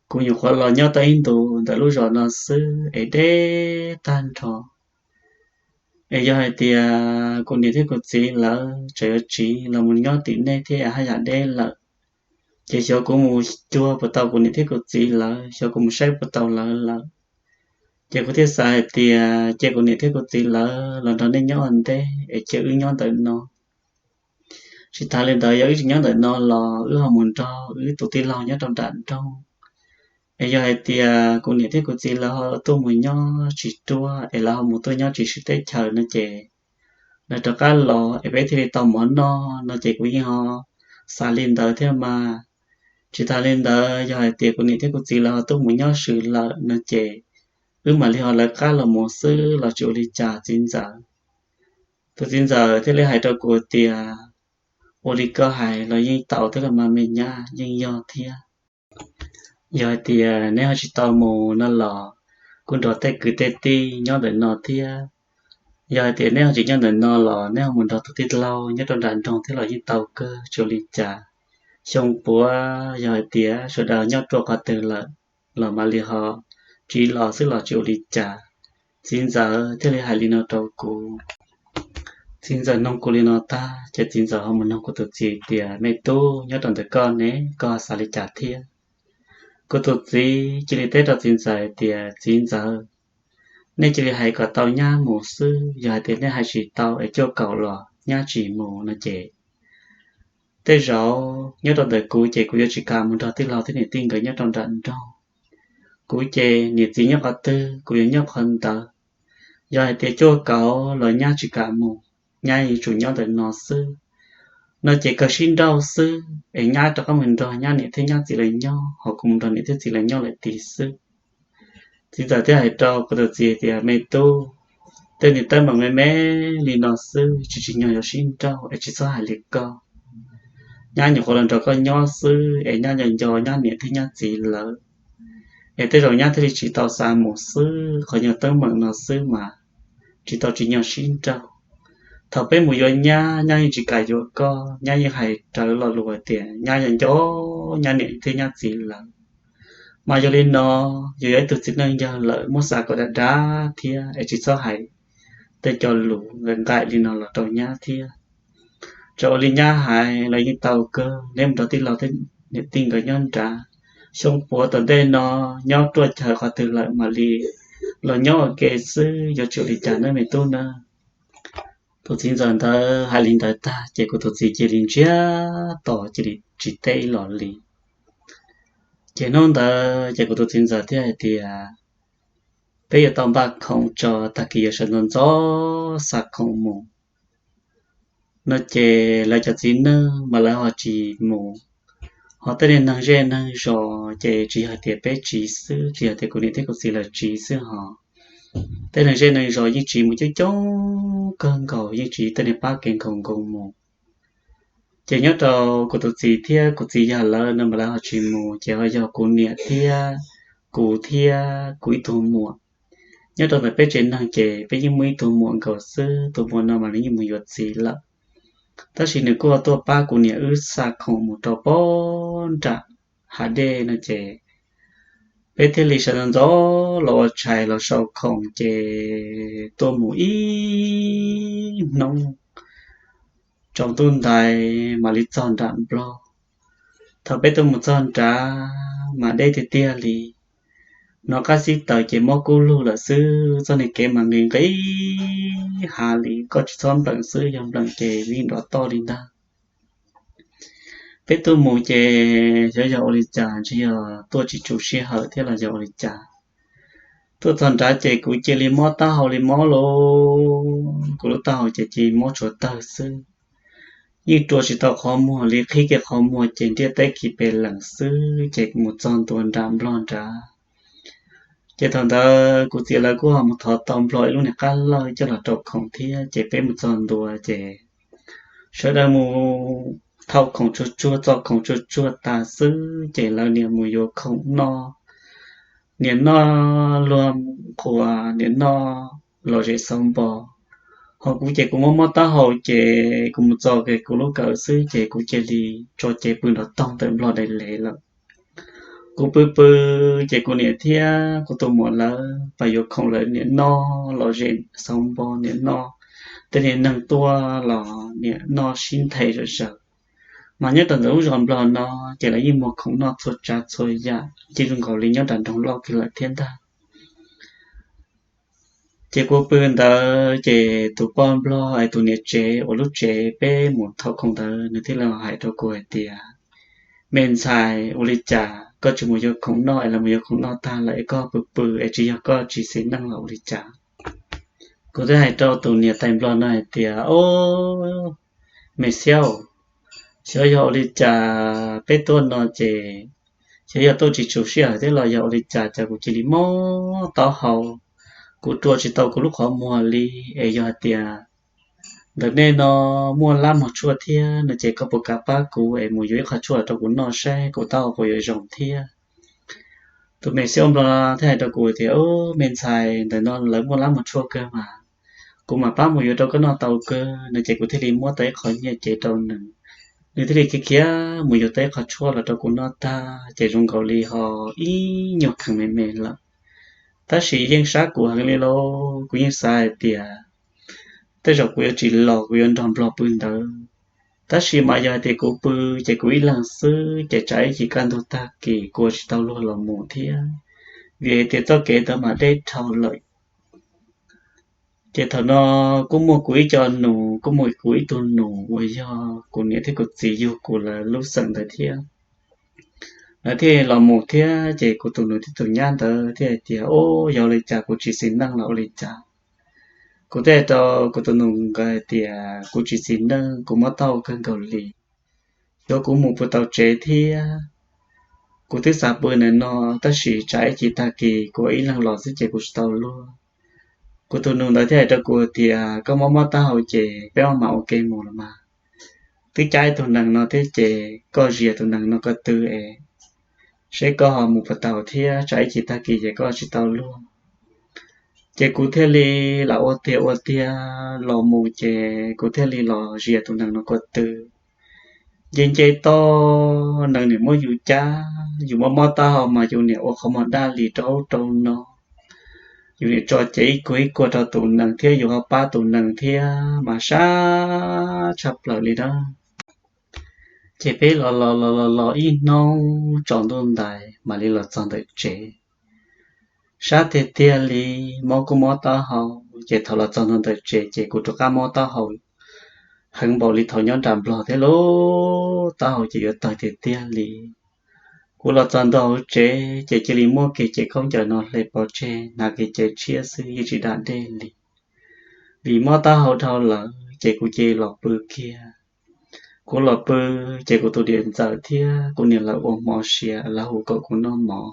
kuv nyuam qhuav los nyob tau ib ntus ntawm lub zos no xwb es deb tag nrho. Es yog hais tias kuv niam thiab kuv txiv lawv tseem yuav tsiv los mus nyob tim nej thiab haj yam deb lawm, ces xyov kuv mus cuag puas tau kuv niam thiab kuv txiv lawv, xyov kuv mus saib puas tau lawv lawm. Ces kuv thiaj xav hais tias cia kuv niam thiab kuv txiv lawv los nrog nej nyob ua ntej es cia wb nyob ntawm no. Tsis tas li ntawd, yog wb tsis nyob ntawm no los wb ho mus nrog wb tus tij laug nyob rau nram nroog. Es yog hais tias kuv niam thiab kuv txiv lawv ho tuaj mus nyob tsis ruaj es lawv ho mus tuaj nyob tsis sib teb chaws no ces lawv rov qab los es peb thiaj li tau mov noj no ces kuv yeej ho xav li ntawd thiab mas. Tsis tas li ntawd, yog hais tias kuv niam thiab kuv txiv lawv ho tuaj mus nyob swm lawm no ces wb mam li ho lawv qab los mus xwb los tsis ua li cas txiv ntxawm. Tus txiv ntxawm thiaj li hais rau kuv tias, ua li koj hais los yeej tau thiab los mas me nyab, yeej yog thiab. Yog hais tias neb ho tsis tau mus no los kuj nrog tej kwv tej tij nyob ntawm no thiab. Yog hais tias neb ho tsis nyob ntawm no los neb ho mus nrog tus tij laug nyob rau nram nroog thiab los yeej tau kawg tsis ua li cas. Xyoo puav yog hais tias sawv daws nyob ruaj qhov twg lawm los mam li ho tsiv los xwb los tsis ua li cas. Txiv ntxawm thiaj li hais li no rau kuv. Txiv ntxawm noog kuv li no tag ces txiv ntxawm ho mus noog kuv tus txiv tias, me tub, nyob rau ntawm koj ne, koj xav li cas thiab? Kuv tus txiv cia li teb rau txiv ntxawm tias, txiv ntxawm, nej cia li hais kom tau nyab mus xwb, yog hais tias nej hais tsis tau es cuaj kaum los nyab tsis mus no ces tej zaum nyob rau ntawm kuv ces kuv yuav tsis kam mus nrog tij laug thiab niam tij nkawd nyob rau nram nroog. Kuv ces niam txiv nyob qhov twg kuv yuav nyob qhov ntawd. Yog hais tias cuaj kaum los nyab tsis kam mus, nyab yuav tsum nyob ntawm no xwb no ces kawg sib nrauj xwb es nyab rov qab mus nrog nyab niam thiab nyab txiv lawv nyob, ho kuv mus nrog niam thiab txiv lawv nyob lawm tid xwb. Txiv ntxawm thiaj hais rau kuv tus txiv tias, me tub, tej niag teeb meem me me li no xwb tsis tsim nyog yuav sib nrauj es tsis txhob hais li koj. Nyab nyuam qhuav los nrog koj nyob xwb es nyab nco nco nyab niam thiab nyab txiv lawv, es tej zaum nyab thiaj li tsis tau xav mus xwb. Qhov nyuag teeb meem no xwb mas tsis tau tsim nyog sib nrauj. Thaum peb mus yuav nyab, nyab yeej tsis kam yuav koj, nyab yeej hais rawv lo lus hais tias nyab nco nco nyab niam thiab nyab txiv lawv. Mas yog li no, yus yog ib tug txiv neej yawg lawm muab xav kom dav dav thiab es tsis txhob hais tej cov lus nqaim nqaim li no los rau nyab thiab. Txawm ua li nyab hais los yeej tau kawg, neb mus nrog tij laug thiab niam tij nkawd nyob nrad. Xyoo puav tom ntej no nyob ruaj chaw qhov twg lawm mam li los nyob ua ke xwb, yuav tsis ua li cas nawb me tub nawb. Tus txiv ntxawm ntawd hais li ntawd tag ces kuv tus txiv cia li ntsiag to cia li tsis teb ib los li. Ces hnub ntawd ces kuv tus txiv ntxawm thiaj hais tias, peb yuav tau npaj khoom tso, tag kis yuav sawv ntxov ntxov xa khoom mus no ces lawv cov txiv neej mas lawv ho tsis mus. Ho tej niag neeg zej neeg zos ces tsis yog tias peb tsiv xwb, tsis yog tias kuv niam thiab kuv txiv lawv tsiv xwb ho tej neeg zej neeg zos yeej tsiv mus coob coob kawg nkaus, yeej tsiv tej niag pab kev nkaus nkaus mus. Ces nyob rau kuv tus txiv thiab kuv txiv yawg lawv no mas lawv ho tsis mus, ces ho yog kuv niam thiab kuv thiab kuv ib tug muam. Nyob rau ntawm peb tsev neeg ces peb yeej muaj ib tug muam nkaus xwb, tus muam no mas nws yeej mus yuav txiv lawm. Tab sis nws kuj ho tuaj pab kuv niam wb xa khoom mus rau pem nram hav dej no ces peb thiaj li sawv ntxov ntxov los ua tshais los sau khoom ces tuaj mus ib hnub tsaus ntuj ntais mam li txog nram Nplog. Thaum peb tuaj mus txog nrad mas deb tiag tiag li, hnov qab xib taws ces mob kub lug lawm xwb, txoj niag kev mas nqis nqis hav li, koj tsis txhob npleem xwb, yog npleem ces yeej nrov toj li ntag. Peb tuaj mus ces xyov yog ua li cas, ntshe yog tuaj tsis tsum sij hawm thiab los yog ua li cas. Tuaj txog nrad ces kuv cia li mob taub hau li mob lauj, kuv lub taub hau ces cia li mob tshuav tawg xwb. Yeej rua tsis tau qhov muag li, qhib kiag qhov muag ces ntiaj teb kis pes lees xwb, ces mus txog ntua nram Nplog nrad. Ces thaum ntawd kuv txiv lawv kuj ho mus thov tau Nplog ib lub niag qab lawj coj los rau khoom thiab, ces peb mus txog ntua ces sawv daws mus thau khoom tsuag tsuag, txo khoom tsuag tsuag tas xwb ces lawv niam mus yuav khoom noj, niam noj luag qhuas, niam noj lom zem xauv npo. Ho kuv ces kuv mob mob taub hau ces kuv mus txo kiag kuv lub kawm xwb ces kuv cia li tso cev pw nrov toog ntawm Nplog daim lev lawm. Kuv pw pw ces kuv niam thiab kuv tus muam lawv pais yuav khoom, lawv niam noj lom zem xauv npo, niam noj, tej niag neeg tuaj los niam noj sib nthe zom zaws. Mas nyob rau ntawm lub zos Nplog no ces lawv yeej muag khoom noj txhua tsav txhua yam, yeej zoo nkaus li nyob nram nroog Lauj kiag lawm thiab ntag. Ces kuv pw ntawd ces tus poj Nplog es tus niam tsev uas lub tsev peb mus thau khoom ntawd nws thiaj li hais rau kuv hais tias, me ntxhais, ua li cas koj tsis mus yuav khoom noj es lawv mus yuav khoom noj tag lawm es koj pw pw es tsis yog koj tsis xis neej los ua li cas? Kuv thiaj hais rau tus niam tais Nplog no hais tias, o, me xiab, xyov yog ua li cas peb tuaj no ces xyov yog tuaj tsis tsum sij hawm thiab los yog ua li cas, cas kuv cia li mob taub hau, kuv rua tsis tau kuv lub qhov muag li. Es yog hais tias ntawm nej no muaj lab mog tshuaj thiab no ces koj puas kam pab kuv es mus yuav ib qho tshuaj los rau kuv noj saib kuv taub hau puas yuav zoo thiab? Tus me xiab Nplog thiaj hais rau kuv tias, o, me ntxhais, ntawm no lawv muaj lab mog tshuaj kawg mas, kuv mam pab mus yuav rau koj noj tau kawg no ces kuv thiaj li muab tau ib qho nyiaj cev rau nws. Nws thiaj li khiav khiav mus yuav tau ib qho tshuaj los rau kuv noj tag ces zoo nkaus li ho ib nyuag kheev me me lawm. Tab sis yeej sab kuv heev li lauj, kuv yeej xav hais tias tej zaum kuv yuav tsis los, kuv yuav nrog Nplog pw ntawd. Tab sis mas yog hais tias kuv pw ces kuv ib leeg xwb ces tsam ib chim kaj ntug tag kis kuv ua tsis tau luag los mus thiab, vim hais tias txoj kev ntawd mas deb dhau lawm. Ces thaum no kuj muaj kuv ib co nus, kuj muaj kuv ib tug nus uas yog kuv niam thiab kuv txiv yug kuv lawv lub xeem ntawd thiab. Lawv thiaj los mus thiab ces kuv tus nus thiab tus nyab ntawd thiaj hais tias, Ub, yog ua li cas kuv tsis xis neej los ua li cas? Kuv thiaj hais rau kuv tus nus nkawd hais tias, Kuv tsis xis neej, kuv mob taub hau kawg nkaus li. Xyov kuv mus puas tau tsev thiab. Kuv twb xav pw ntawm no, tab sis tsam ib chim tag kis kuv ib leeg los xwb ces kuv tsis tau luag. Kuv tus nus ntawd thiaj hais rau kuv tias, Koj mob mob taub hau ces peb maj mam ua ke mus los mas. Twb cab ib tug nees no thiab ces koj zias tus nees no ko tw es seb koj ho mus puas tau thiab, tsam ib chim tag kis ces koj tsis tau luag. Ces kuv thiaj li lam ua tiag ua tiag los mus ces kuv thiaj li los zias tus nees no ko tw. Nce nce toj, nees niam muab yus cab, yus mob mob taub hau mas yus niam ua qhov muag daj li rau ub rau no. Yus niam tso cev ib kuag ib kuag rau tus nees thiab yus ho pab tus nees thiab mas sab tshaj plaws li na. Ces peb los los los los los ib hnub tsaus ntuj ntais mam li los txog ntawm tsev. Sab tiag tiag li, mob kuj mob taub hau, ces thaum los txog ntawm tsev ces kuv rov qab mob taub hau heev npaum li thaum nyob nram Nplog thiab lauj, taub hau ces yuav tawg tiag tiag li. Kuv los txog ntua hauv tsev ces cia li muab kev cai khaub ncaws no hle pov tseg, hnav kev cai tshiab xwb yeej tsis da dej li. Vim mob taub hau dhau lawm ces kuv cia li los pw kiag. Kuv los pw ces kuv tus niam ntxawm thiab kuv niam lawv ua hmo siav, lawv hu kom kuv noj mov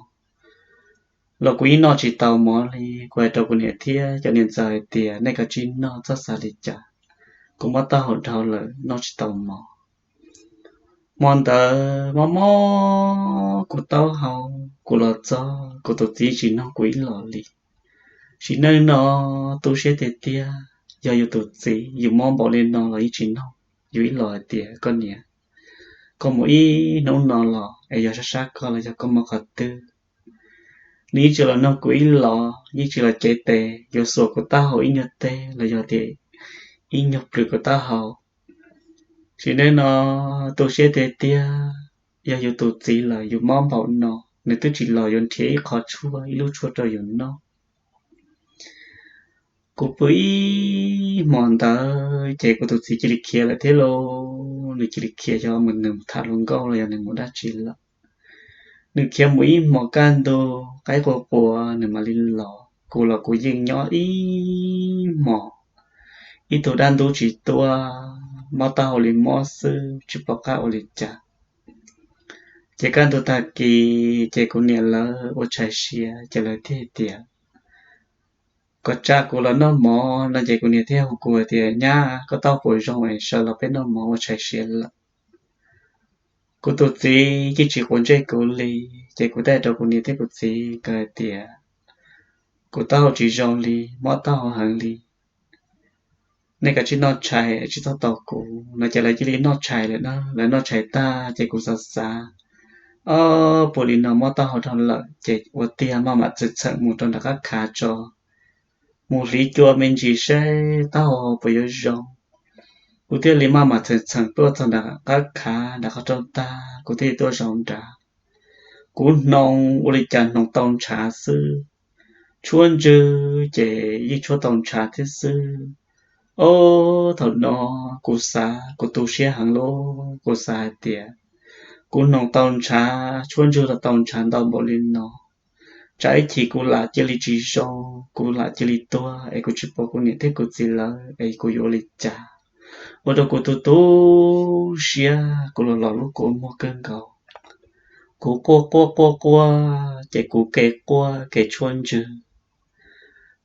los kuv yeej noj tsis tau mov li. Kuv hais rau kuv niam thiab cov niam ntxawm hais tias, Nej kav tsij noj, txhob xav li cas, kuv mob taub hau dhau lawm noj tsis tau mov. Hmo ntawd mob mob kuv taub hau, kuv los txog kuv tus txiv tsis nug kuv ib los li. Sim neej no tu siab tiag tiag, yog yus tus txiv yus mob npaum li no los yeej tsis nug yus ib los hais tias, Koj niam, koj mus ib hnub no los es yog sab sab koj los yog koj mob qhov twg? Nws yeej tsis los nug kuv ib los, yeej tsis los cev tes yuav xuas kuv taub hau ib nyuag teg los yog tias ib nyuag plhws kuv taub hau. Sim neej no tu siab tiag tiag, yog yus tus txiv lawm yus mob npaum no, nws twb tsis los yuav nrhiav ib qho tshuaj ib lub tshuaj rau yus noj. Kuv pw ib hmo ntawd ces kuv tus txiv cia li khiav lawm thiab lauj. Nws cia li khiav, xyov mus nws tham hluas nkauj los yog nws mus dab tsi lawm. Nws khiav mus ib hmo kaj ntug qaib qua quas nws mam li los. Kuv los kuv yeej nyob ib hmo, ib tug dab ntub tsis tuaj, mob taub hau li mob xwb tsis pom qab ua li cas. Ces kaj ntug tag kis ces kuv niam lawv ua tshais siav ces lawv thiaj tias kom tsa kuv los noj mov no ces kuv niam thiaj hu kuv tias, Nyab, koj taub hau puas zoo es sawv los peb noj mov ua tshais siav lawm. Kuv tus txiv yeej tsis quav ntsej kuv li, ces kuv teb rau kuv niam thiab kuv txiv nkawd hais tias, Kuv taub hau tsis zoo li, mob taub hau heev li, nej kav tsij noj tshais tsis txhob tos kuv no ces lawv cia li noj tshais lawm na. Lawv noj tshais tag ces kuv xav xav, Ob, puas li no mob taub hau dhau lawm ces ua tiag maj mam txheem txheem mus rau nram qab khav tso, mus hliv cua me ntsis seb taub hau puas yuav zoo. Kuv thiaj li maj mam txheem txheem tuaj txog nram qab khav nram qhov rooj tag, kuv thiaj li tuaj zaum nrad. Kuv hnoos ua li cas hnoos tau ntshav xwb, tshuab ntswg ces yeej tshuab tau ntshav thiab xwb. Ob, thaum no kuv xav, kuv tu siab heev lauj, kuv xav hais tias kuv hnoos tau ntshav, tshuab ntswg los tau ntshav ntau npaum li no, tsam ib chim kuv lam cia li tsis zoo, kuv lam cia li tuag es kuv tsis pom kuv niam thiab kuv txiv lawv es kuv yuav ua li cas. Ua rau kuv tu tu siab, kuv los los lub kua muag kawg nkaus. Kuv quaj quaj quaj quaj ces kuv ke quaj ke tshuab ntswg.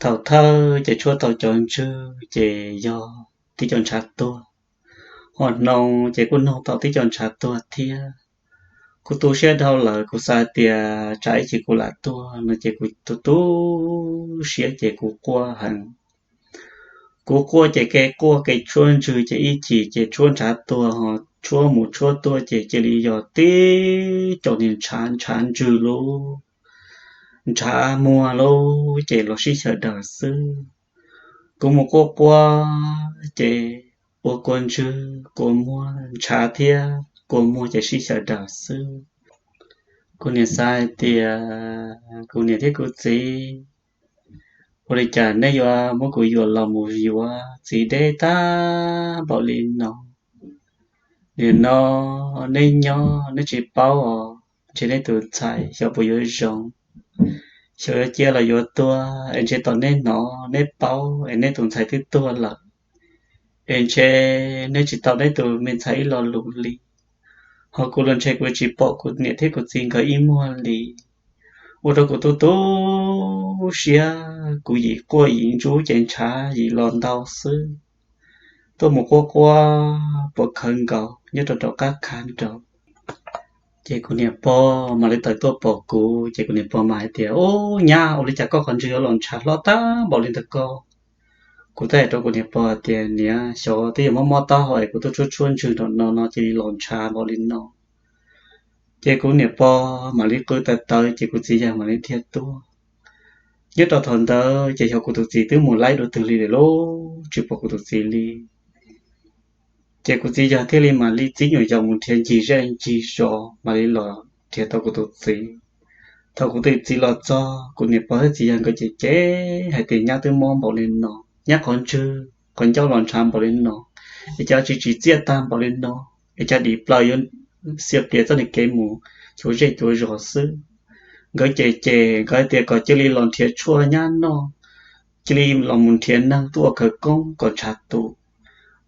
Thaum thawj ces tshuab tau cov ntswg ces yog tib co ntshav tuag, ho hnoos ces kuj hnoos tau tib co ntshav tuag thiab. Kuv tu siab dhau lawm, kuv xav tias tsam ib chim kuv lam tuag no ces kuv tu tu siab ces kuv quaj heev. Kuv quaj ces ke quaj ke tshuab ntswg ces ib chim ces tshuab ntshav tuag, ho tshuab mus tshuab tuaj ces cia li yog tib co niag ntshav ntshav ntswg lauj, ntshav muag lauj ces los sib xyaw daws xwb. Kuv mus quaj quaj ces ua kua ntswg kua muag ntshav thiab kua muag ces sib xyaw daws xwb. Kuv niam xav hais tias kuv niam thiab kuv txiv Ua li cas neb yuav muab kuv yuam los mus yuav txiv deb tag npaum li no? Nim no neb nyob neb tsis paub os, ntshe neb tus ntxhais xyov puas yuav zoo, xyov yuav ciaj los yuav tuag es ntshe tos neb hnov neb paub es neb tus ntxhais twb tuag lawm, es ntshe neb tsis tau neb tus me ntxhais ib lo lus li. Ho kuv los ntshe kuv tsis pom kuv niam thiab kuv txiv nkawd ib muag li. Ua rau kuv tu tu siab, kuv yim quaj yim ntsub ces ntshav yim los ntau xwb. Tuaj mus quaj quaj puas khawv nkaus nyob rau rov qab khav nraud. Ces kuv niam pog mam li tawm tuaj pom kuv ces kuv niam pog mam hais tias, Ub nyab, ua li cas koj qhov ntswg yuav los ntshav hlob tag npaum li ntawd ko? Kuv thiaj hais rau kuv niam pog tias, Niam, xyov twb yog mob mob taub hau es kuv tuaj tshuab tshuab ntswg nram no no cia li los ntshav npaum li no. Ces kuv niam pog mam li qw tawv tawv ces kuv txiv yawg mam li dhia tuaj. Nyob rau thaum ntawd ces xyov kuv tus txiv twb mus laib dua twg li lawm lauj, tsis pom kuv tus txiv li. Ces kuv txiv yawg thiaj li mam li txib nyuam yaus mus nrhiav ncig zej ncig zos mam li los nrhiav tau kuv tus txiv. Thaum kuv tus txiv los txog, kuv niam pog thiab txiv yawg nkawd ces cem hais tias, Nyab twb mob npaum li no, nyab qhov ntswg qhov ncauj los ntshav npaum li no, es cas tsis tsim txiaj tag npaum li no, es cas dim plaws yuav xiam plias txoj niag kev mus cuav zej cuav zos xwb. Nkawd ces ces nkawd hais tias kom cia li los nrhiav tshuaj nyab noj, cia li los mus nrhiav neeg tuaj ua khawv koob kom ntshav tus.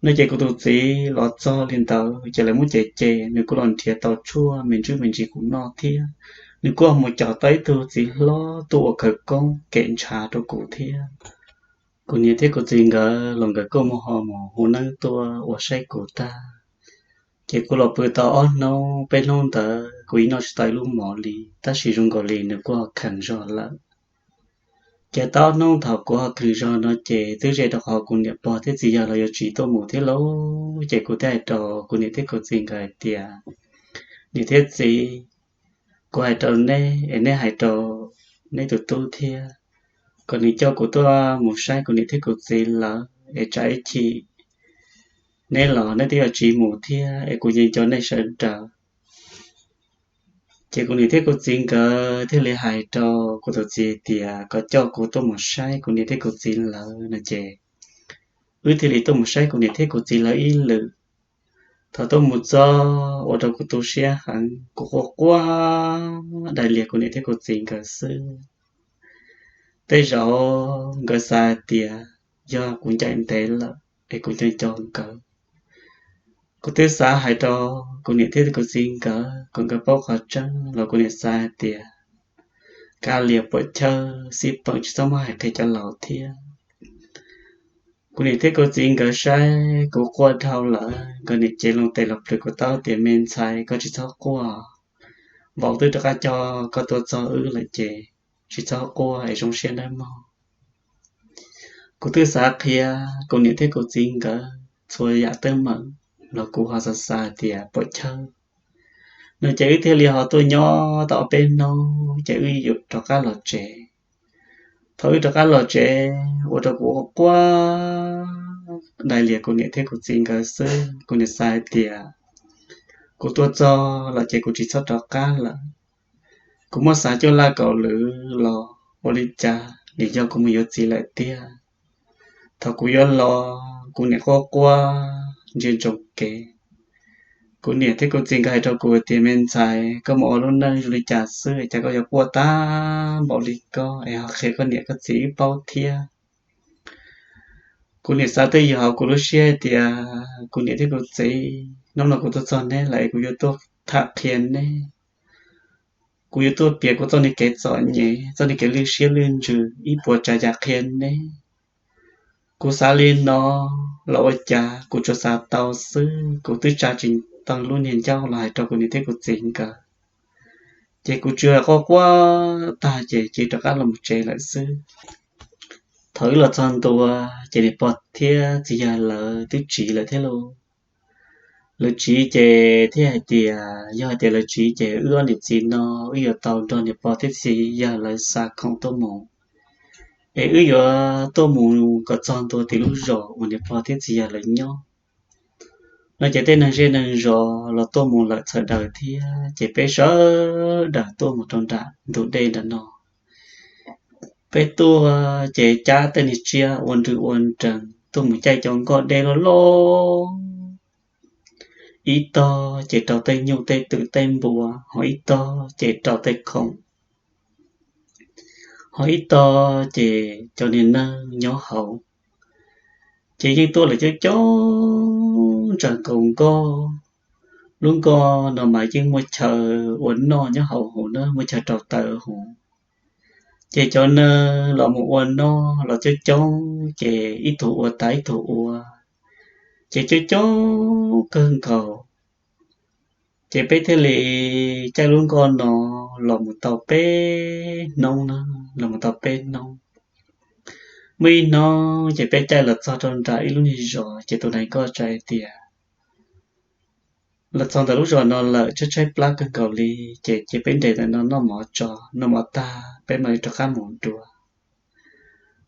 No ces kuv tus txiv los txog li ntawd ces lawv muab cem ces nws kuj los nrhiav tau tshuaj me ntsis me ntsis kuv noj thiab. Nws kuj mus coj tau ib tug txiv hlob tuaj ua khawv koob kem ntshav rau kuv thiab. Kuv niam thiab kuv txiv nkawd los nkawd kuj mus ho mus hu neeb tuaj ua saib kuv tag. Ces kuv los pw tau ob hnub peb hnub ntawd kuv yeej noj tsis tau ib lub mov li, tab sis zoo nkaus li nws kuj ho kheev zog lawm. Ces tau ob hnub thaum kuv ho kheev zog no ces twb ze rau qhov kuv niam pog thiab txiv yawg los yuav tsis tuaj mus thiab lauj. Ces kuv thiaj hais rau kuv niam thiab kuv txiv nkawd hais tias, Niam thiab txiv, kuv hais rau neb es neb hais rau neb tus tub thiab, kom nws coj kuv tuaj mus saib kuv niam thiab kuv txiv lawv es tsam ib chim neb los neb twb yuav tsis mus thiab es kuv yeej nco nej sawv daws. Ces kuv niam thiab kuv txiv nkawd thiaj li hais rau kuv tus txiv tias kom coj kuv tuaj mus saib kuv niam thiab kuv txiv lawv no ces wb thiaj li tuaj mus saib kuv niam thiab kuv txiv lawv ib lwm. Thaum tuaj mus txog ua rau kuv tu siab heev, kuv quaj quaj daig lias kuv niam thiab kuv txiv nkawd xwb. Tej zaum nkawd xav hais tias yog kuv ncaim ntev lawm es kuv nco nco nkawd. Kuv twb xav hais rau kuv niam thiab kuv txiv nkawd kom nkawd paub qhov tseeb los kuv niam xav hais tias kav liam puam chawj xij peem tsis txhob muab hais qhia cov laus thiab. Kuv niam thiab kuv txiv nkawd saib kuv quaj dhau lawm, nkawd niam cev loo tes los plhws kuv taub tias me ntxhais koj tsis txhob quaj, vauv twb rov qab coj koj tuaj txog wb lawm ces tsis txhob quaj es zoo siab nawb mog. Kuv twb xav qhia kuv niam thiab kuv txiv nkawd txhua yam teeb meem los kuv ho xav xav tias puam chawj no ces wb thiaj li ho tuaj nyob tau ob peb hnub ces wb yuav rov qab los tsev. Thaum wb rov qab los tsev ua rau kuv quaj daig lias kuv niam thiab kuv txiv nkawd xwb. Kuv niam xav hais tias kuv tuaj txog los ces kuv tsis txhob rov qab lawm. Kuv muab xav cuaj laj kaum lwm los ua li cas nim yog kuv mus yuav txiv lawm tiag. Thaum kuv yuav los kuv niam quaj quaj ntsia ntsoov kev. Kuv niam thiab kuv txiv nkawd hais rau kuv tias me ntxhais, koj mus ua lub neej zoo li cas xwb es cas koj yuav quaj tag npaum li koj es ho qhia koj niam koj txiv wb paub thiab. Kuv niam xav twj ywm hauv kuv lub siab hais tias kuv niam thiab kuv txiv, hnub no kuv tuaj txog neb lawm es kuv yuav tuaj tham qhia neb. Kuv yuav tuaj piav kuv txoj niag kev txom nyem, txoj niag kev lwj siab lwj ntsws ib puas tsav yam qhia neb. Kuv xav li no los ua cas kuv tsuas xav tau xwb, kuv twb tsa tsis tau lub niag ncauj los hais rau kuv niam thiab kuv txiv nkawd. Ces kuv tsuas quaj quaj tag ces cia rov qab los mus tsev lawm xwb. Thaum wb los txog ntua ces niam pog thiab txiv yawg lawv twb tsiv lawm thiab lauj. Lawv tsiv ces thiaj hais tias yog hais tias lawv tsiv ces wb ob niam txiv no wb yuav tau nrog niam pog thiab txiv yawg lawv xa khoom tuaj mus, es wb yuav tuaj mus kom txog ntua tim lub zos uas niam pog thiab txiv yawg lawv nyob. No ces tej neeg zej neeg zos los tuaj mus lawm txhawm daws thiab ces peb sawv daws tuaj mus rau nram ntug dej nram no. Peb tuaj ces cab tej niag tsiaj ua nrws ua nrees tuaj mus caij cov nkoj dej loj loj. Ib tog ces raug tej nyuj tej twm tej npua, ho ib tog ces raug tej khoom, ho ib tog ces cov niag neeg nyob hauv. Ces yeej tuaj lawm coob coob ntsaws nkaus nkoj. Lub nkoj no mas yeej muaj chaw ua noj nyob hauv huv na, muaj chaw rau taws huv. Ces cov neeg los mus ua noj los coob coob, ces ib tug ua tag ib tug ua, ces coob coob kawg nkaus. Ces peb thiaj li caij lub nkoj no los mus tau peb hnub na, los mus tau peb hnub. Muaj ib hnub ces peb caij los txog rau nram ib lub niag zos, ces tus nais nkoj tsa hais tias, los txog ntawm lub zos no lawm tshaib tshaib plab kawg nkaus li, ces cia peb nres ntawm no noj mov tso, noj mov tag peb mam li rov qab mus dua.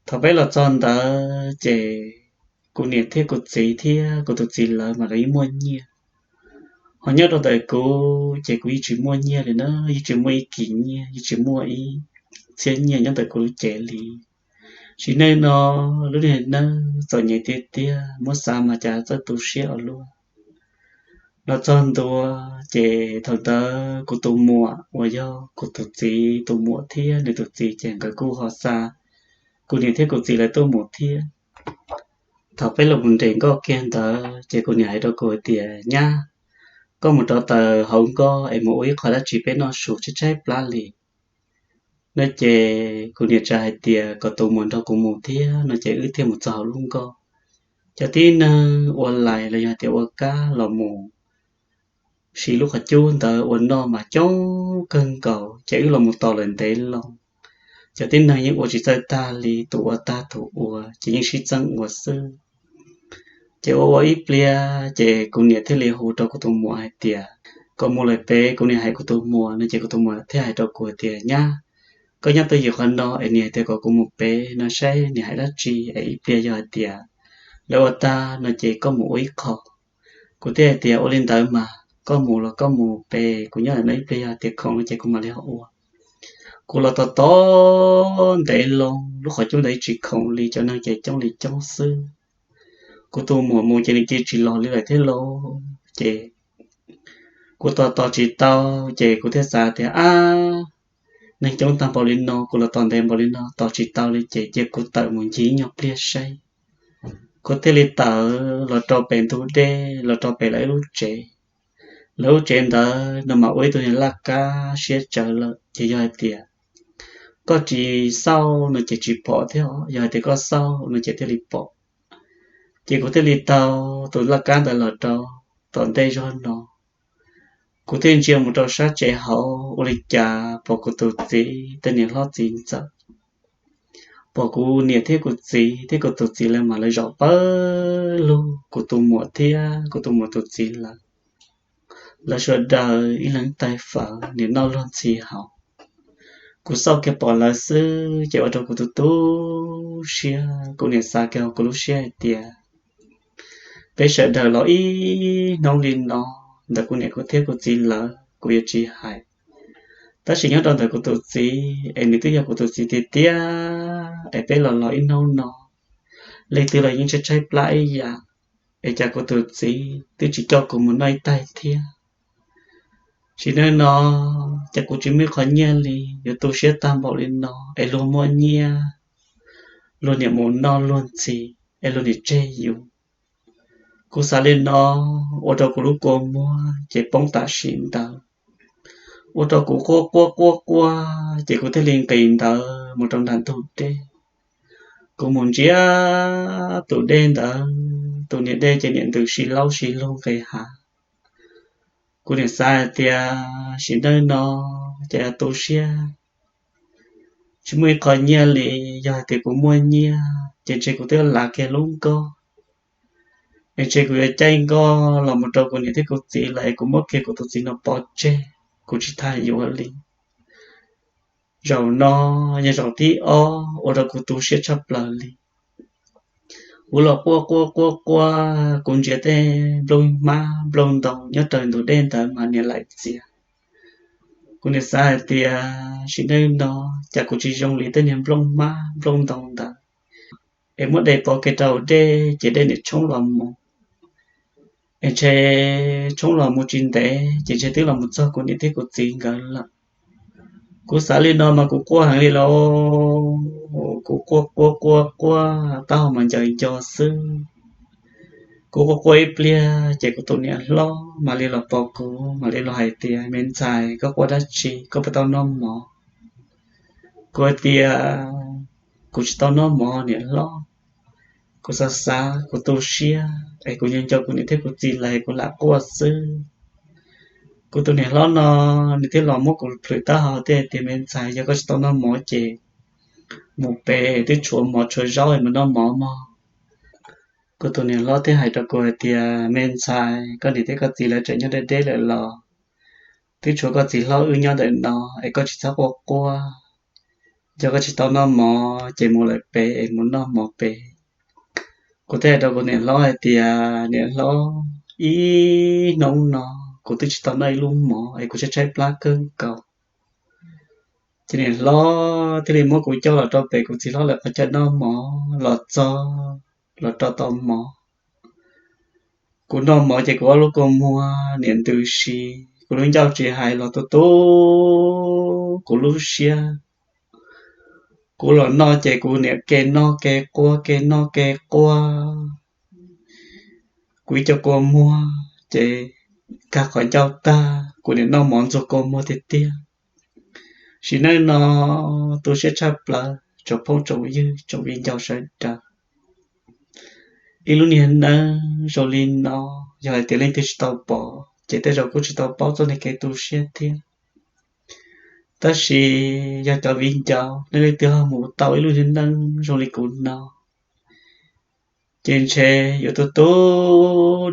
Thaum peb los txog ntawd ces kuv niam thiab kuv txiv thiab kuv tus txiv lawv mas lawv yeej muaj nyiaj. Ho nyob rau ntawm kuv ces kuv yeej tsis muaj nyiaj li na, yeej tsis muaj ib kis nyiaj, yeej tsis muaj ib txhiab nyiaj nyob ntawm kuv lub cev li. Sim neej no lub niag neej txom nyem tiag tiag, muab xav mas cas txawj tu siab ua luaj. Los txog ntua, ces thaum ntawd kuv tus muam uas yog kuv tus txiv tus muam thiab nws tus txiv ces nkawd kuj ho xa kuv niam thiab kuv txiv lawv tuaj mus thiab. Thaum peb los mus nres nkoj kiag ntawd ces kuv niam hais rau kuv hais tias, Nyab, koj mus rauv taws hauv nkoj es mus ua ib qho dab tsi peb noj su, tshaib tshaib plab li. No ces kuv niam tsa hais tias kom tus muam nrog kuv mus thiab no ces wb thiaj mus txog hauv lub nkoj. Cov tib neeg ua lais los yog tias ua kab los mus siv lub qhov cub ntawd ua noj mas coob kawg nkaus, ces wb los mus tos lawm ntev loo. Cov tib neeg yeej ua tsis txawj tag li, tus ua tag tus ua ces yeej sib txeeb ua xwb. Ces ua ua ib pliag ces kuv niam thiaj li hu rau kuv tus muam hais tias kom mus lawm pem. Kuv niam hais kuv tus muam no ces kuv tus muam thiaj hais rau kuv hais tias, Nyab, koj nyob twj ywm qhov no es niam hais tias kom kuv mus pem no saib niam hais dab tsi es ib pliag yog hais tias lawv ua tag no ces koj mus ua ib qho. Kuv thiaj hais tias, Ua li ntawd mas koj mus los koj mus pem, kuv nyob ntawm no ib pliag yog tias khoom no ces kuv mam li ho ua. Kuv los tos tos ntev loo, lub qhov cub ntawd tsis khoom li, cov neeg ces coob li coob xwb. Kuv tus muam mus ces nws cia tsis los li lawm thiab lauj. Ces kuv tos tos tsis tau, ces kuv thiaj xav tias, Ab, neeg coob tag npaum li no, kuv los tos ntev npaum li no tos tsis tau li ces cia kuv tawm mus ncig ib nyuag pliag saib. Kuv thiaj li tawm los rau pem ntug dej, los rau pem lawv ib lub tsev. Lawv lub tsev ntawd no mas ua ib tug niag laj kab siab tsawv lawm, ces yog hais tias koj tsis xauj no ces tsis pom thiab, yog hais tias koj xauj no ces thiaj li pom. Ces kuv thiaj li taug tus laj kab ntawd los rau tom ntej zog no. Kuv thiaj ntsia mus rau sab tsev hauv, ua li cas pom kuv tus txiv tej niam hlob txiv ntxawm, pom kuv niam thiab kuv txiv thiab kuv tus txiv lawv mas lawv zaum pawg lug kuv tus muam thiab kuv tus muam tus txiv lawv. Lawv sawv daws ib leeg ib tais fawm, nim noj luag ntxhi hauv. Kuv xauj kiag pom lawv xwb ces ua rau kuv tu tu siab. Kuv niam xav kiag hauv kuv lub siab hais tias, peb sawv daws los ib hnub li no, ntawm kuv niam kuv thiab kuv txiv lawv kuv yuav tsis hais, tab sis nyob rau ntawm kuv tus txiv es nws twb yog kuv tus txiv tiag tiag es peb los los ib hnub no, leej twg los yeej tshaib tshaib plab ib yam, es cas kuv tus txiv twb tsis coj kuv mus noj ib taig thiab. Sim neej no ces kuv tsis muaj ib qho nyiaj li, yuav tu siab tag npaum li no es luag muaj nyiaj, luag niam mus noj luag ntxhi es luag niam tseg yus. Kuv xav li no ua rau kuv lub kua muag ces poob tam sim ntawd, ua rau kuv quaj quaj quaj quaj ces kuv thiaj li nqis ntawd mus rau nram ntug dej. Kuv mus ntsia tus dej ntawd, tus niam dej ces niam ntws si laub si lug nqis hav. Kuv niam xav hais tias sim neej no ces tu siab tsis muaj ib qho nyiaj li, yog hais tias kuv muaj nyiaj ces ntshe kuv twb lav kiag lub nkoj, es ntshe kuv yuav caij nkoj los mus rau kuv niam thiab kuv txiv lawm es kuv muab kiag kuv tus txiv no pov tseg, kuv tsis tham yuav li. Zaum no yog zaum thib ob ua rau kuv tu siab tshaj plaws li. Kuv los quaj quaj quaj quaj, kuv ntsia tej nplooj hmab nplooj ntoo nyob raws ntug dej ntawd mas niam laim txias. Kuv niam xav hais tias sim neej no cas kuv tsis zoo li tej niag nplooj hmab nplooj ntoo ntawd, es muab de pov kev rau dej ces dej niam tshoob los mus, es ntshe tshoob los mus tsis ntev ces ntshe twb los mus txog kuv niam thiab kuv txiv nkawd lawm. Kuv xav li no mas kuv quaj heev li los, kuv quaj quaj quaj quaj taub hau mas ncaws nco xwb. Kuv quaj quaj ib pliag ces kuv tus niam hlob mam li los pom kuv mam li los hais tias, Me ntxhais, koj quaj dab tsi, koj puas tau noj mov? Kuv hais tias, Kuv tsis tau noj mov niam hlob. Kuv xav xav kuv tu siab es kuv nco nco kuv niam thiab kuv txiv lawv, kuv lam quaj xwb. Kuv tus niam hlob no nws thiaj los muab kuv plhws taub hau thiab hais tias, Me ntxhais, yog koj tsis tau noj mov ces mus pem twb tshuav mov tshuav zaub es mus noj mov mog. Kuv tus niam hlob thiaj hais rau kuv hais tias, Me ntxhais, koj niam thiab koj txiv lawv tseem nyob deb deb lawm los, twb tshuav koj txiv hlob wb nyob ntawm no es koj tsis txhob quaj quaj. Yog koj tsis tau noj mov ces mus lawm pem es mus noj mov pem. Kuv thiaj hais rau kuv niam hlob hais tias, Niam hlob, ib hnub no kuv twb tsis tau noj ib lub mov es kuv tshaib tshaib plab kawg nkaus. Ces niam hlob thiaj li muab kuv coj los rau pem kuv txiv hlob lawv qhov chaw noj mov los txog, los rau tau mov. Kuv noj mov ces kuv ob lub kua muag niam ntws si, kuv lub ncauj tsis hais los tu tu, kuv lub siab. Kuv los noj ces kuv niam ke noj ke quaj ke noj ke quaj. Kuv ib co kua muag ces kag qhov ncauj tag, kuv niam noj mov ntxuag kua muag tiag tiag. Sim neej no tu siab tshaj plaws tsoom phooj tsoom ywg tsoom viv ncaus sawv daws. Ib lub niag neej zoo li no, yog hais tias leej twg tsis tau pom ces tej zaum kuj tsis tau paub txoj niag kev tu siab thiab. Tab sis yog cov viv ncaus nej leej twg ho mus tau ib lub niag neej zoo li kuv no, ces ntshe yuav tu tu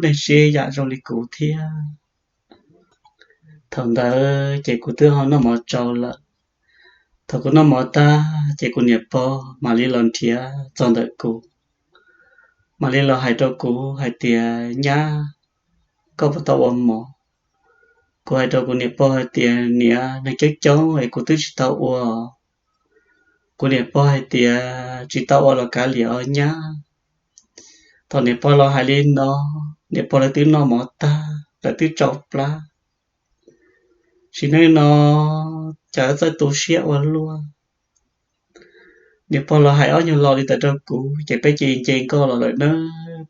nej siab yam zoo li kuv thiab. Thaum ntawd ces kuv twb ho noj mov tsau lawm. Thaum kuv noj mov tag ces kuv niam pog mam li los nrhiav txog ntawm kuv, mam li los hais rau kuv hais tias, Nyab, koj puas tau ua mov? Kuv hais rau kuv niam pog hais tias, Niam, neeg coob coob es kuv twb tsis tau ua. Kuv niam pog hais tias, Tsis tau ua los kav liam os nyab. Thaum niam pog los hais li no, niam pog lawv twb noj mov tag, lawv twb tsau plab. Sim neej no cas txawj tu siab ua luaj. Niam pog los hais ob nyuag lo li ntawd rau kuv ces peb cia li nce nkoj los lawm na.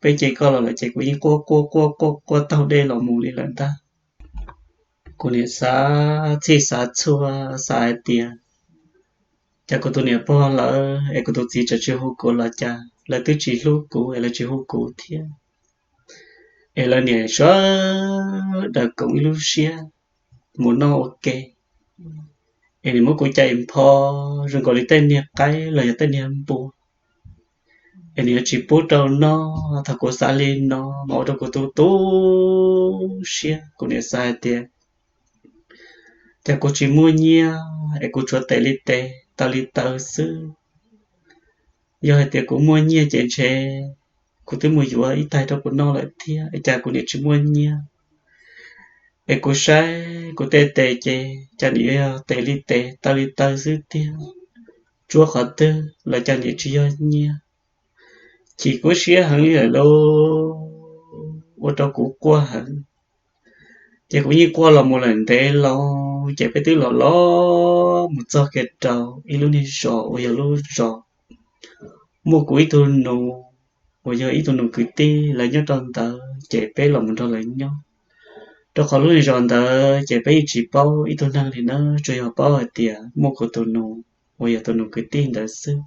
Peb nce nkoj los lawm ces kuv yeej quaj quaj quaj quaj quaj taug dej los mus li lawm ntag. Kuv niam xav txhij xav txhua, xav hais tias, Cas kuv tus niam pog lawv es kuv tus txiv tseem tsis hu kuv los cas lawv twb tsis hlub kuv es lawv tsis hu kuv thiab, es lawv niam sawv daws koom ib lub siab mus noj ua ke, es nws muab kuv cais npho zoo nkaus li tej niag qaib los yog tej niag npua, es nws yuav tsis pub rau noj. Thaum kuv xav li no mas ua rau kuv tu tu siab. Kuv niam xav hais tias, Cas kuv tsis muaj nyiaj es kuv tsuas tes li tes taw li taw xwb. Yog hais tias kuv muaj nyiaj ces ntshe kuv twb mus yuav ib tais rau kuv noj lawm thiab, es cas kuv niam tsis muaj nyiaj. Es kuv saib kuv tej tes ces cas niam yog tes li tes taw li taw xwb tiag, tsuab qhov twg los cas niam tsis yog nyiaj. Chim kub siab heev li lawm lauj, ua rau kuv quaj heev. Ces kuv yeej quaj los mus lawm ntev lawm, ces peb twb los los mus txog kiag rau ib lub niag zos uas yog lub zos muaj kuv ib tug nus uas yog ib tug nus kwv tij lawv nyob rau ntawd, ces peb los mus nrog lawv nyob. Rau qhov lub niag zos ntawd ces peb yeej tsis paub ib tug neeg li na, tsuas yog paub hais tias muaj kuv tus nus uas yog tus nus kwv tij ntawd xwb.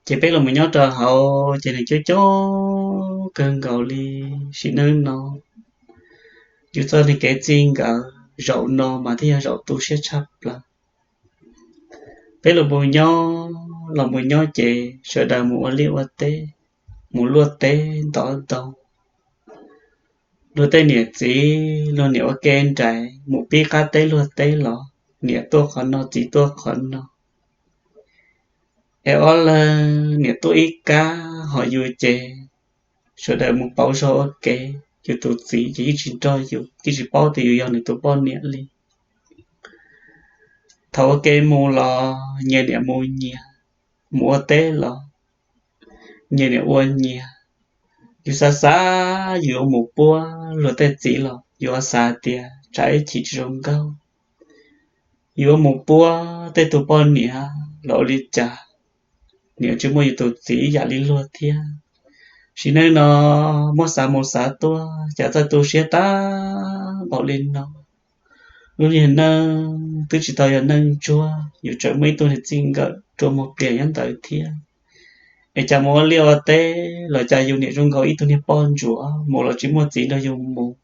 Ces peb los mus nyob rau hauv ces nws coob coob kawg nkaus li. Sim neej no yus txoj niag kev txij nkawm zaum no mas thiaj yog zaum tu siab tshaj plaws. Peb los mus nyob, los mus nyob ces sawv daws mus ua liaj ua teb, mus luaj teb ntov ntoo. Luag tej niam txiv luag niam ua ke nraim mus pib qab teb luag teb los, niam tuaj qhov no txiv tuaj qhov no. Es ob leeg niam tuaj ib kab ho yus ces sawv daws mus pauv zog ua ke, yus tus txiv ces yeej tsis nrog yus, yeej tsis paub tias yus yog nws tus poj niam li. Thaum ua ke mus los nyias niam mus nyias, mus ua teb los nyias niam ua nyias. Yus xav xav yus yuav mus puab luag tej txiv los yus xav tias tsam ib chim tsis zoo nkauj. Yuav mus puab tej tug poj niam los ua li cas, niam tsis muaj yus tus txiv ib yam li luag thiab. Sim neej no muab xav mus xav tuaj cas txawj tu siab tag npaum li no. Lub niag neej twb tsis tau yog neej ntsuag, yus tseem muaj ib tug niag txij nkawm rua muag plias nyob ntawd thiab. Es cas mus ua liaj ua teb los cas yus niam zoo nkaus ib tug niag poj ntsuam, mus los tsis muaj txiv nrog yus mus.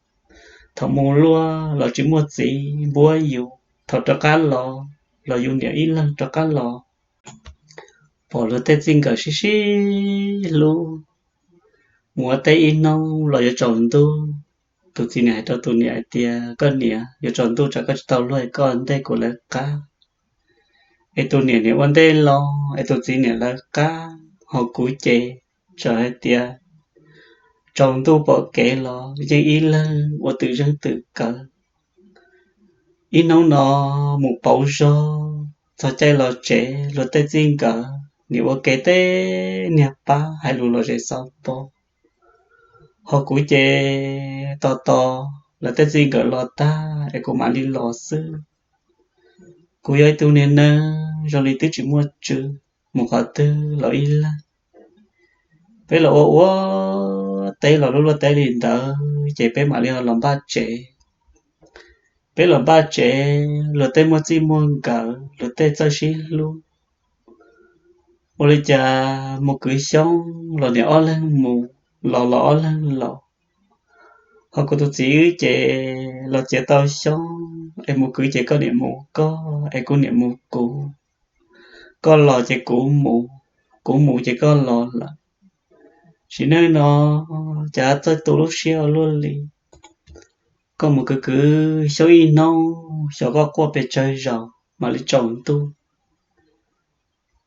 Thaum mus luaj los tsis muaj txiv npuab yus, thaum rov qab los los yus niam ib leeg rov qab los. Pom luag tej txij nkawm sib sib hlub, mus ua teb ib hnub los yuav tsaus ntuj. Tus txiv niam hais rau tus niam hais tias, koj niam, yuav tsaus ntuj tsam koj tsis tau luag, koj ua ntej kuv lawv qab. Es tus niam niam ua ntej los es tus txiv niam lawv qab, ho kuv ces txawm hais tias tsaus ntuj pom kev los yeej ib leeg ua twm zeej twm kawv. Ib hnub no mus pauv zog, txog caij los tsev luag tej txij nkawm niam ua ke tej niag pab hais lus los zem xav npo. Ho kuv ces tos tos lawv tej txij nkawm los tag es kuv mam li los xwb. Kuv yog ib tug niag neeg zoo li twb tsis muaj tswv, mus qhov twg los ib leeg. Peb los ua ua teb los lub luaj teb li ntawd ces peb mam li los npaj tsev. Peb los npaj tsev, luag tej muaj txij muaj nkawm, luag tej txawj sib hlub. Ua li cas mus kwv xyoob los niam ob leeg mus, los los ob leeg los. Ho kuv tus txiv wb ces los txiav tau xyoob es mus kwv ces koj niam mus koj es kuv niam mus kuv. Koj los ces kuv mus, kuv mus ces koj los lawm. Sim neej no cas txawj tu lub siab ua luaj li. Koj mus kwv kwv xyoob ib hnub, xyov koj quaj pes tsawg zaus mam li tsaus ntuj.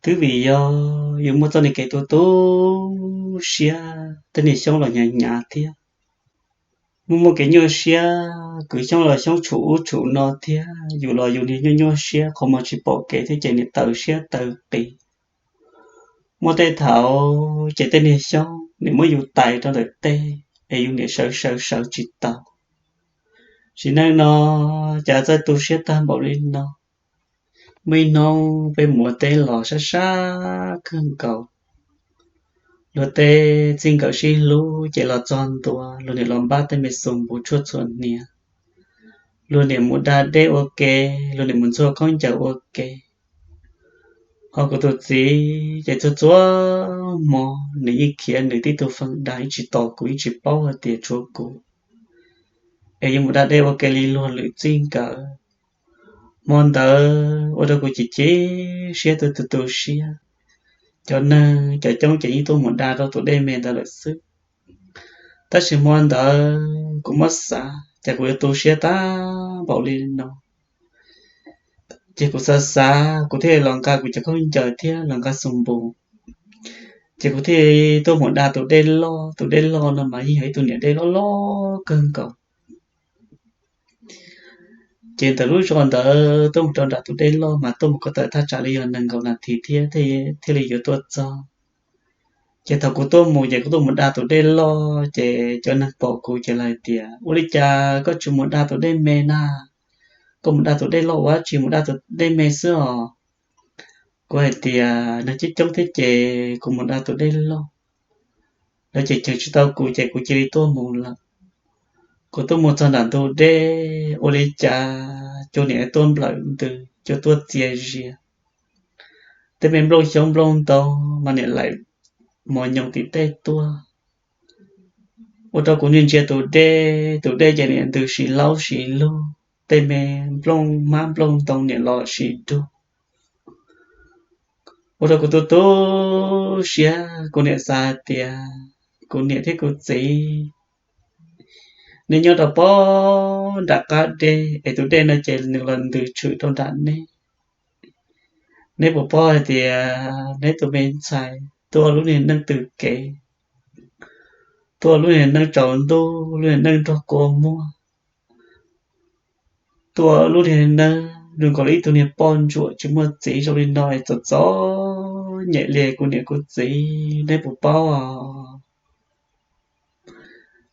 Twb vim yog yus muaj txoj niag kev tu tu siab, tej niag xyoob los hnyav hnyav thiab. Muaj muaj kev nyuaj siab, kwv xyoob los xyoob tshum ub tshum no thiab, yus los yus niag nyuaj nyuaj siab, qhov muag tsis pom kev thiab ces niam taw siab taw qis. Muaj tej thaum ces tej niag xyoob niam muab yus tais rau ntawm tej es yus niam sawv sawv sawv tsis tau. Sim neej no cas txawj tu siab tag npaum li no. Muaj ib hnub peb mus ua teb los sab sab kawg nkaus, luag tej txij nkawm sib hlub ces los txog ntua luag niam los npaj tej me xus npus tshuaj txhuam hniav. Luag niam mus da dej ua ke, luag niam mus ntxhua khaub ncaws ua ke. Ho kuv tus txiv ces txhua txhua hmo nws yeej khiav nws tib tug feej dag, ib tsis tos kuv, ib tsis paub hais tias tshuav kuv es yuav mus da dej ua ke li luag lwm txij nkawm. Hmo ntawd ua rau kuv chim chim siab tu tu tu siab. Cov neeg cov coob ces yeej tuaj mus da rau tus dej me ntawd lawm xwb. Tab sis hmo ntawd kuv muab xav cas kuv yuav tu siab tag npaum li no. Ces kuv xav xav kuv thiaj los nqa kuv cov khaub ncaws thiab los nqa xus npus. Ces kuv thiaj tuaj mus da tus dej loj, tus dej loj no mas yeej yog ib tug niam dej loj loj kawg nkaus. Ces ntawm lub zos ntawd tuaj mus rau nram tus dej loj mas tuaj mus ko taw thaj tsam li yog nees nkaum nas this thiab thiaj li yuav tuaj txog. Ces thaum kuv tuaj mus ces kuv tuaj mus da tus dej loj ces cov neeg pom kuv ces lawv hais tias, ua li cas koj tsis mus da tus dej me na? Koj mus da tus dej loj ua dab tsi, mus da tus dej me xwb os. Kuv hais tias neeg coob coob thiab ces kuv mus da tus dej loj. Lawv ces cheem tsis tau kuv ces kuv cia li tuaj mus lawm. Kuv tuaj mus txog nram ntug dej ua li cas cua niam tuaj nplawm ntws, cua tuaj txias zias. Tej me nplooj xyoob nplooj ntoo mas niam laim mos nyoos tim tej tuaj. Ua rau kuv niag ntsia tus dej, tus dej ces niam ntws sis laub sis lug, tej me nplooj hmab nplooj ntoo niam los sis dug. Ua rau kuv tu tu siab, kuv niam xav hais tias, kuv niam thiab kuv txiv, neb nyob rau pob nram qab dej es tus dej no ces nws los ntws tshwm rau nram neb. Neb puas paub hais tias neb tus me ntxhais tuaj lub niag neej tws kev, tuaj lub niag neej tsaus ntuj, lub niag neej nrog kua muag, tuaj lub niag neej zoo nkaus li ib tug niag poj ntsuam tsis muaj txiv zoo li no es txom txom nyem li kuv niam kuv txiv, neb puas paub os?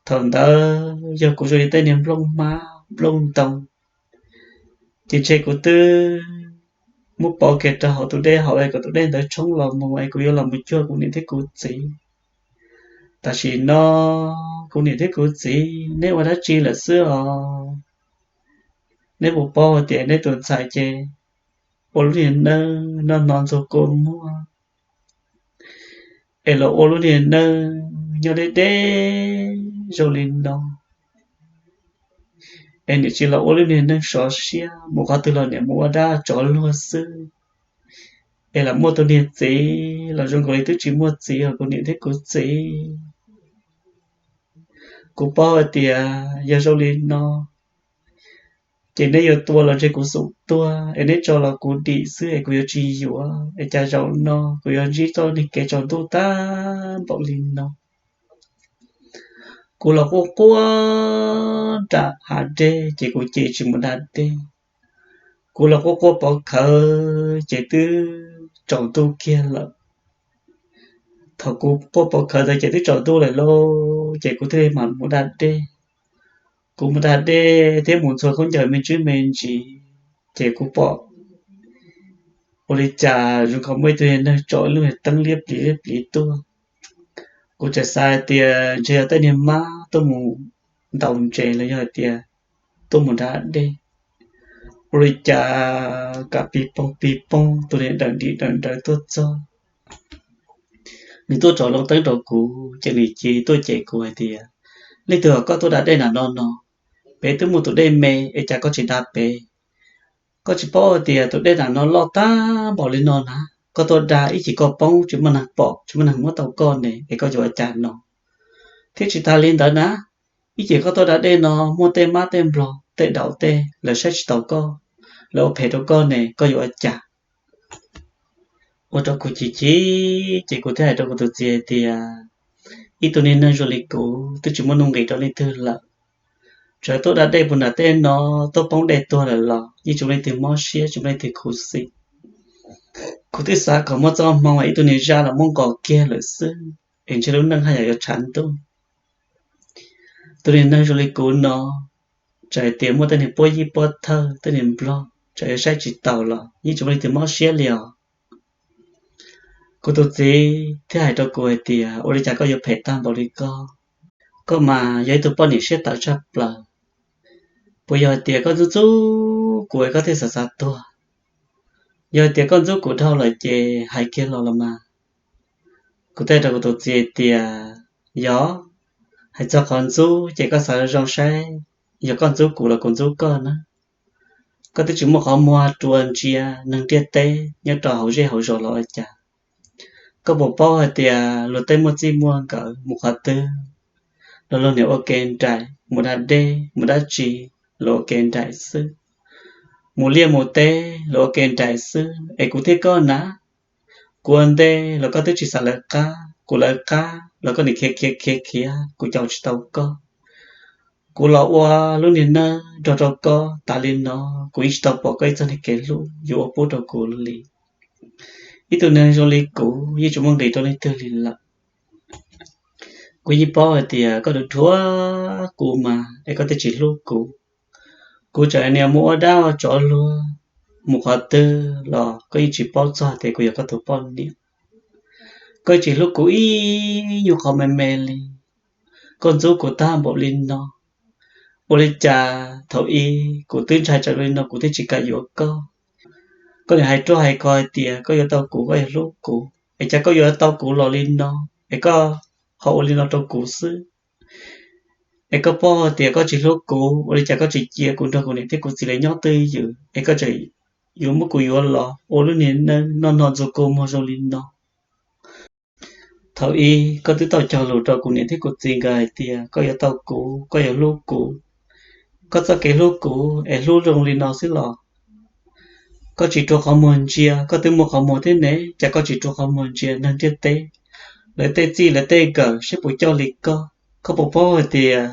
Thaum ntawd yog kuv zoo li tej niag nplooj hmab nplooj ntoo, ces ntshe kuv twb muab pov kiag rau hauv tus dej hauv es kom tus dej ntawd tshoob los mus es kuv yuav los mus cuag kuv niam thiab kuv txiv. Tam sim no kuv niam thiab kuv txiv neb ua dab tsi lawm xwb os? Neb puas paub hais tias neb tus ntxhais ces ua lub niag neej noj hno ntxuag kua muag, es los ua lub niag neej nyob deb deb zoo li no, es niam tsis los ua lub niag neej sov siab, mus qhov twg los niam mus ua dab tsov luag xwb, es los muaj tus niag txiv los zoo nkaus li twb tsis muaj txiv os kuv niam thiab kuv txiv. Kuv paub hais tias yog zoo li no ces neb yuav tua los ntshe kuv xum tuag, es neb tso los kuv dim xwb es kuv yuav tsis yuav, es cas zaum no kuv yuav ntsib txoj niag kev tsaus ntuj tag npaum li no. Kuv los quaj quaj nram hav dej ces kuv ces tsis mus da dej. Kuv los quaj quaj pov khawv ces twb tsaus ntuj kiag lawm. Thaum kuv quaj pov khawv ntawd ces twb tsaus ntuj lawm lauj, ces kuv thiaj li mam mus da dej. Kuv mus da dej thiab mus ntxhua khaub ncaws me ntsis me ntsis, ces kuv pom ua li cas zoo nkaus muaj ib tug niag neeg tso ib lub niag teeb liab pliv liab pliv tuaj. Kuv txawm xav hais tias ntshe yog tej niag mab tuaj mus ntaus ntses los yog hais tias tuaj mus da dej. Ua li cas kam pis poog pis poog tus niag dawm ntim dawm nrawv tuaj txog. Nws tuaj tsom loo teeb rau kuv ces nws cia li tuaj cem kuv hais tias, leej twg kom koj tuaj da dej nram no no? Pem twb muaj tus dej me es cas koj tsis da pem? Koj tsis paub hais tias tus dej nram no loj tag npaum li no na, koj tuaj da ib chim koj poob tsis muaj neeg pom tsis muaj neeg muab tau koj ne es koj yuav ua cas no? Thiab tsis tas li ntawd na, ib chim koj tuaj da dej no muaj tej mab tej nplog tej daus tej lawv saib tsis taus koj, lawv ua phem rau koj ne koj yuav ua cas? Ua rau kuv chim chim ces kuv thiaj hais rau kuv tus txiv hais tias, ib tug niag neeg zoo li kuv twb tsis muaj nuj nqis rau leej twg lawm, txawm tuaj da dej puag nram tej no, tuaj poob dej tuag lawm los yeej tsis muaj leej twg mob siab tsis muaj leej twg khuv xim. Kuv twb xav kom muaj txoj hmoo es ib tug niag zaj los muab nqos kiag lawm xwb es ntshe lub neej haj yam yuav tshav ntuj. Tus niag neeg zoo li kuv no, txawm hais tias muaj tej niag puab yib puab thawj tej niag nplog txawm yuav saib tsis taus los yeej tsis muaj leej twg mob siab li os. Kuv tus txiv thiaj hais rau kuv hais tias, ua li cas koj yuav phem tag npaum li koj? Koj mas yog ib tug poj niam siab tawv tshaj plaws. Puas yog hais tias koj ntxub ntxub kuv es koj thiaj xav xav tuag? Yog hais tias koj ntxub kuv dhau lawm ces hais kiag los los mas. Kuv teb rau kuv tus txiv hais tias, yog, hais txog qhov ntxub ces koj xav zoo saib, yog koj ntxub kuv los kuv ntxub koj na. Koj twb tsis muaj qhov muag rua ntsia neeg ntiaj teb nyob rau hauv zej hauv zos los ua cas? Koj puas paub hais tias luag tej muaj txij muaj nkawm mus qhov twg los luag niam ua ke nraim, mus da dej mus dab tsi los ua ke nraim xwb, mus liaj mus teb los ua ke nraim xwb, es kuv thiab koj na, kuv ua ntej los koj twb tsis xav lawv qab, kuv lawv qab los koj niam khiav khiav khiav khiav, kuv caum tsis tau koj. Kuv los ua lub niag neej nrog rau koj tas li no, kuv yeej tsis tau pom koj ib txoj niag kev hlub yuav ua pub rau kuv li. Ib tug neeg zoo li kuv yeej tsis muaj nqis rau leej twg li lawm. Kuv yeej paub hais tias koj dhuav kuv mas es koj thiaj tsis hlub kuv. Kuv txawm niam mus ua dab ua tsov luag mus qhov twg los koj yeej tsis paub txog tias kuv yog koj tus poj niam. Koj tsis hlub kuv ib nyuag qhov me me li. Koj ntxub kuv tag npaum li no, ua li cas thaum ub kuv twb ntshai tsawv li no kuv thiaj tsis kam yuav koj? Koj niam hais ruaj hais khov hais tias koj yuav tau kuv koj yuav hlub kuv, es cas koj yuav tau kuv los li no, es koj ho ua li no rau kuv xwb? Es koj paub tias koj tsis hlub kuv, ua li cas koj tsis cia kuv nrog kuv niam thiab kuv txiv lawv nyob twj ywm, es koj tseem yuav muab kuv yuav los ua lub niag neej noj hno ntxuag kua muag zoo li no? Thaum ub koj twb tau cog lus rau kuv niam thiab kuv txiv nkawd hais tias koj yuav tau kuv, koj yuav hlub kuv. Koj txoj kev hlub kuv es hlub zoo li no xwb los? Koj tsis rua qhov muag ntsia, koj twb muaj qhov muag thiab ne, cas koj tsis rua qhov muag ntsia neeg ntiaj teb, lawv tej txij lawv tej nkawm seb puas coj li koj? Koj puas paub hais tias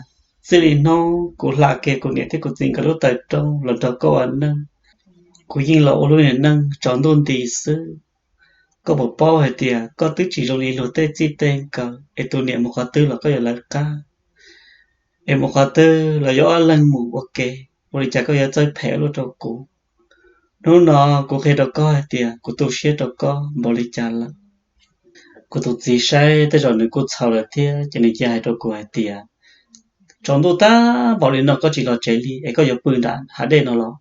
txij li hnub kuv hla kiag kuv niam thiab kuv txiv nkawd lub taw rooj los nrog koj ua neej, Kuv yeej los ua lub niag neej tsaus ntuj nti xwb. Koj puas paub hais tias koj twb tsis zoo li luag tej txij tej nkawm, es tus niam mus qhov twg los koj yuav lawv qab, es mus qhov twg los yuav ob leeg mus ua ke, ua li cas koj yuav txawj phem luaj rau kuv? Hnub no kuv qhia rau koj hais tias kuv tu siab rau koj npaum li cas lawm. Kuv tus txiv saib tej zaum nws kuj txhaum lawm thiab ces nws cia hais rau kuv hais tias, tsaus ntuj tag npaum li no koj tsis los tsev li es koj yuav pw nram hav dej no los?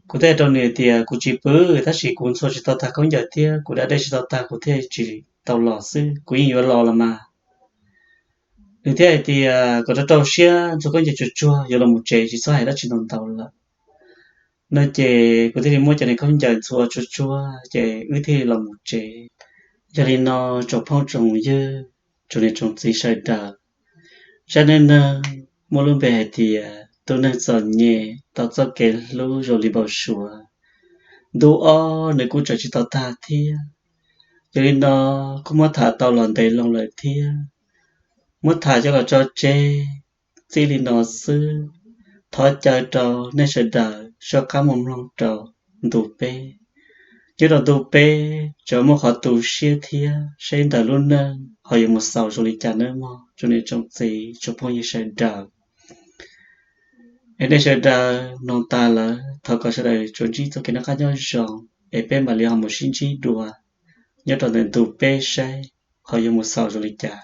Kuv thiaj hais rau nws tias kuv tsis pw, tab sis kuv ntxhua tsis tau tag khaub ncaws thiab kuv da dej tsis tau tag kuv thiaj tsis tau los xwb, kuv yeej yuav los los mas. Nws thiaj hais tias kom rau rau siab ntxhua khaub ncaws tsuag tsuag yuav los mus tsev, tsis txhob hais dab tsi ntau ntau lawm no. Ces kuv thiaj li muab cov niag khaub ncaws ntxhua tsuag tsuag ces wb thiaj li los mus tsev. Yog li no, tsoom phooj tsoom ywg, tsoom niam tsoom txiv sawv daws, zaj neej neeg muaj lub npe hais tias tus neeg txom nyem tau txoj kev hlub zoo li npau suav, ntu ob nws kuj tseem tsis tau tag thiab. Yog li no, kuj muab tham tau los ntev loo lawm thiab, muab tham coj los tso tseg txij li no xwb. Thov caw rau nej sawv daws soj qab mus mloog rau ntu peb. Nyob rau ntu peb tseem muaj qhov tu siab thiab, saib ntawm lub neej ho yuav mus xaus zoo li cas nawb mog tsoom niam tsoom txiv tsoom phooj ywg sawv daws. Es nej sawv daws mloog tas lawm thov kom sawv daws tsuas ntsib txoj kev noj qab nyob zoo, es peb mam li ho mus sib ntsib dua nyob rau ntawm ntu peb saib ho yuav mus xaus zoo li cas.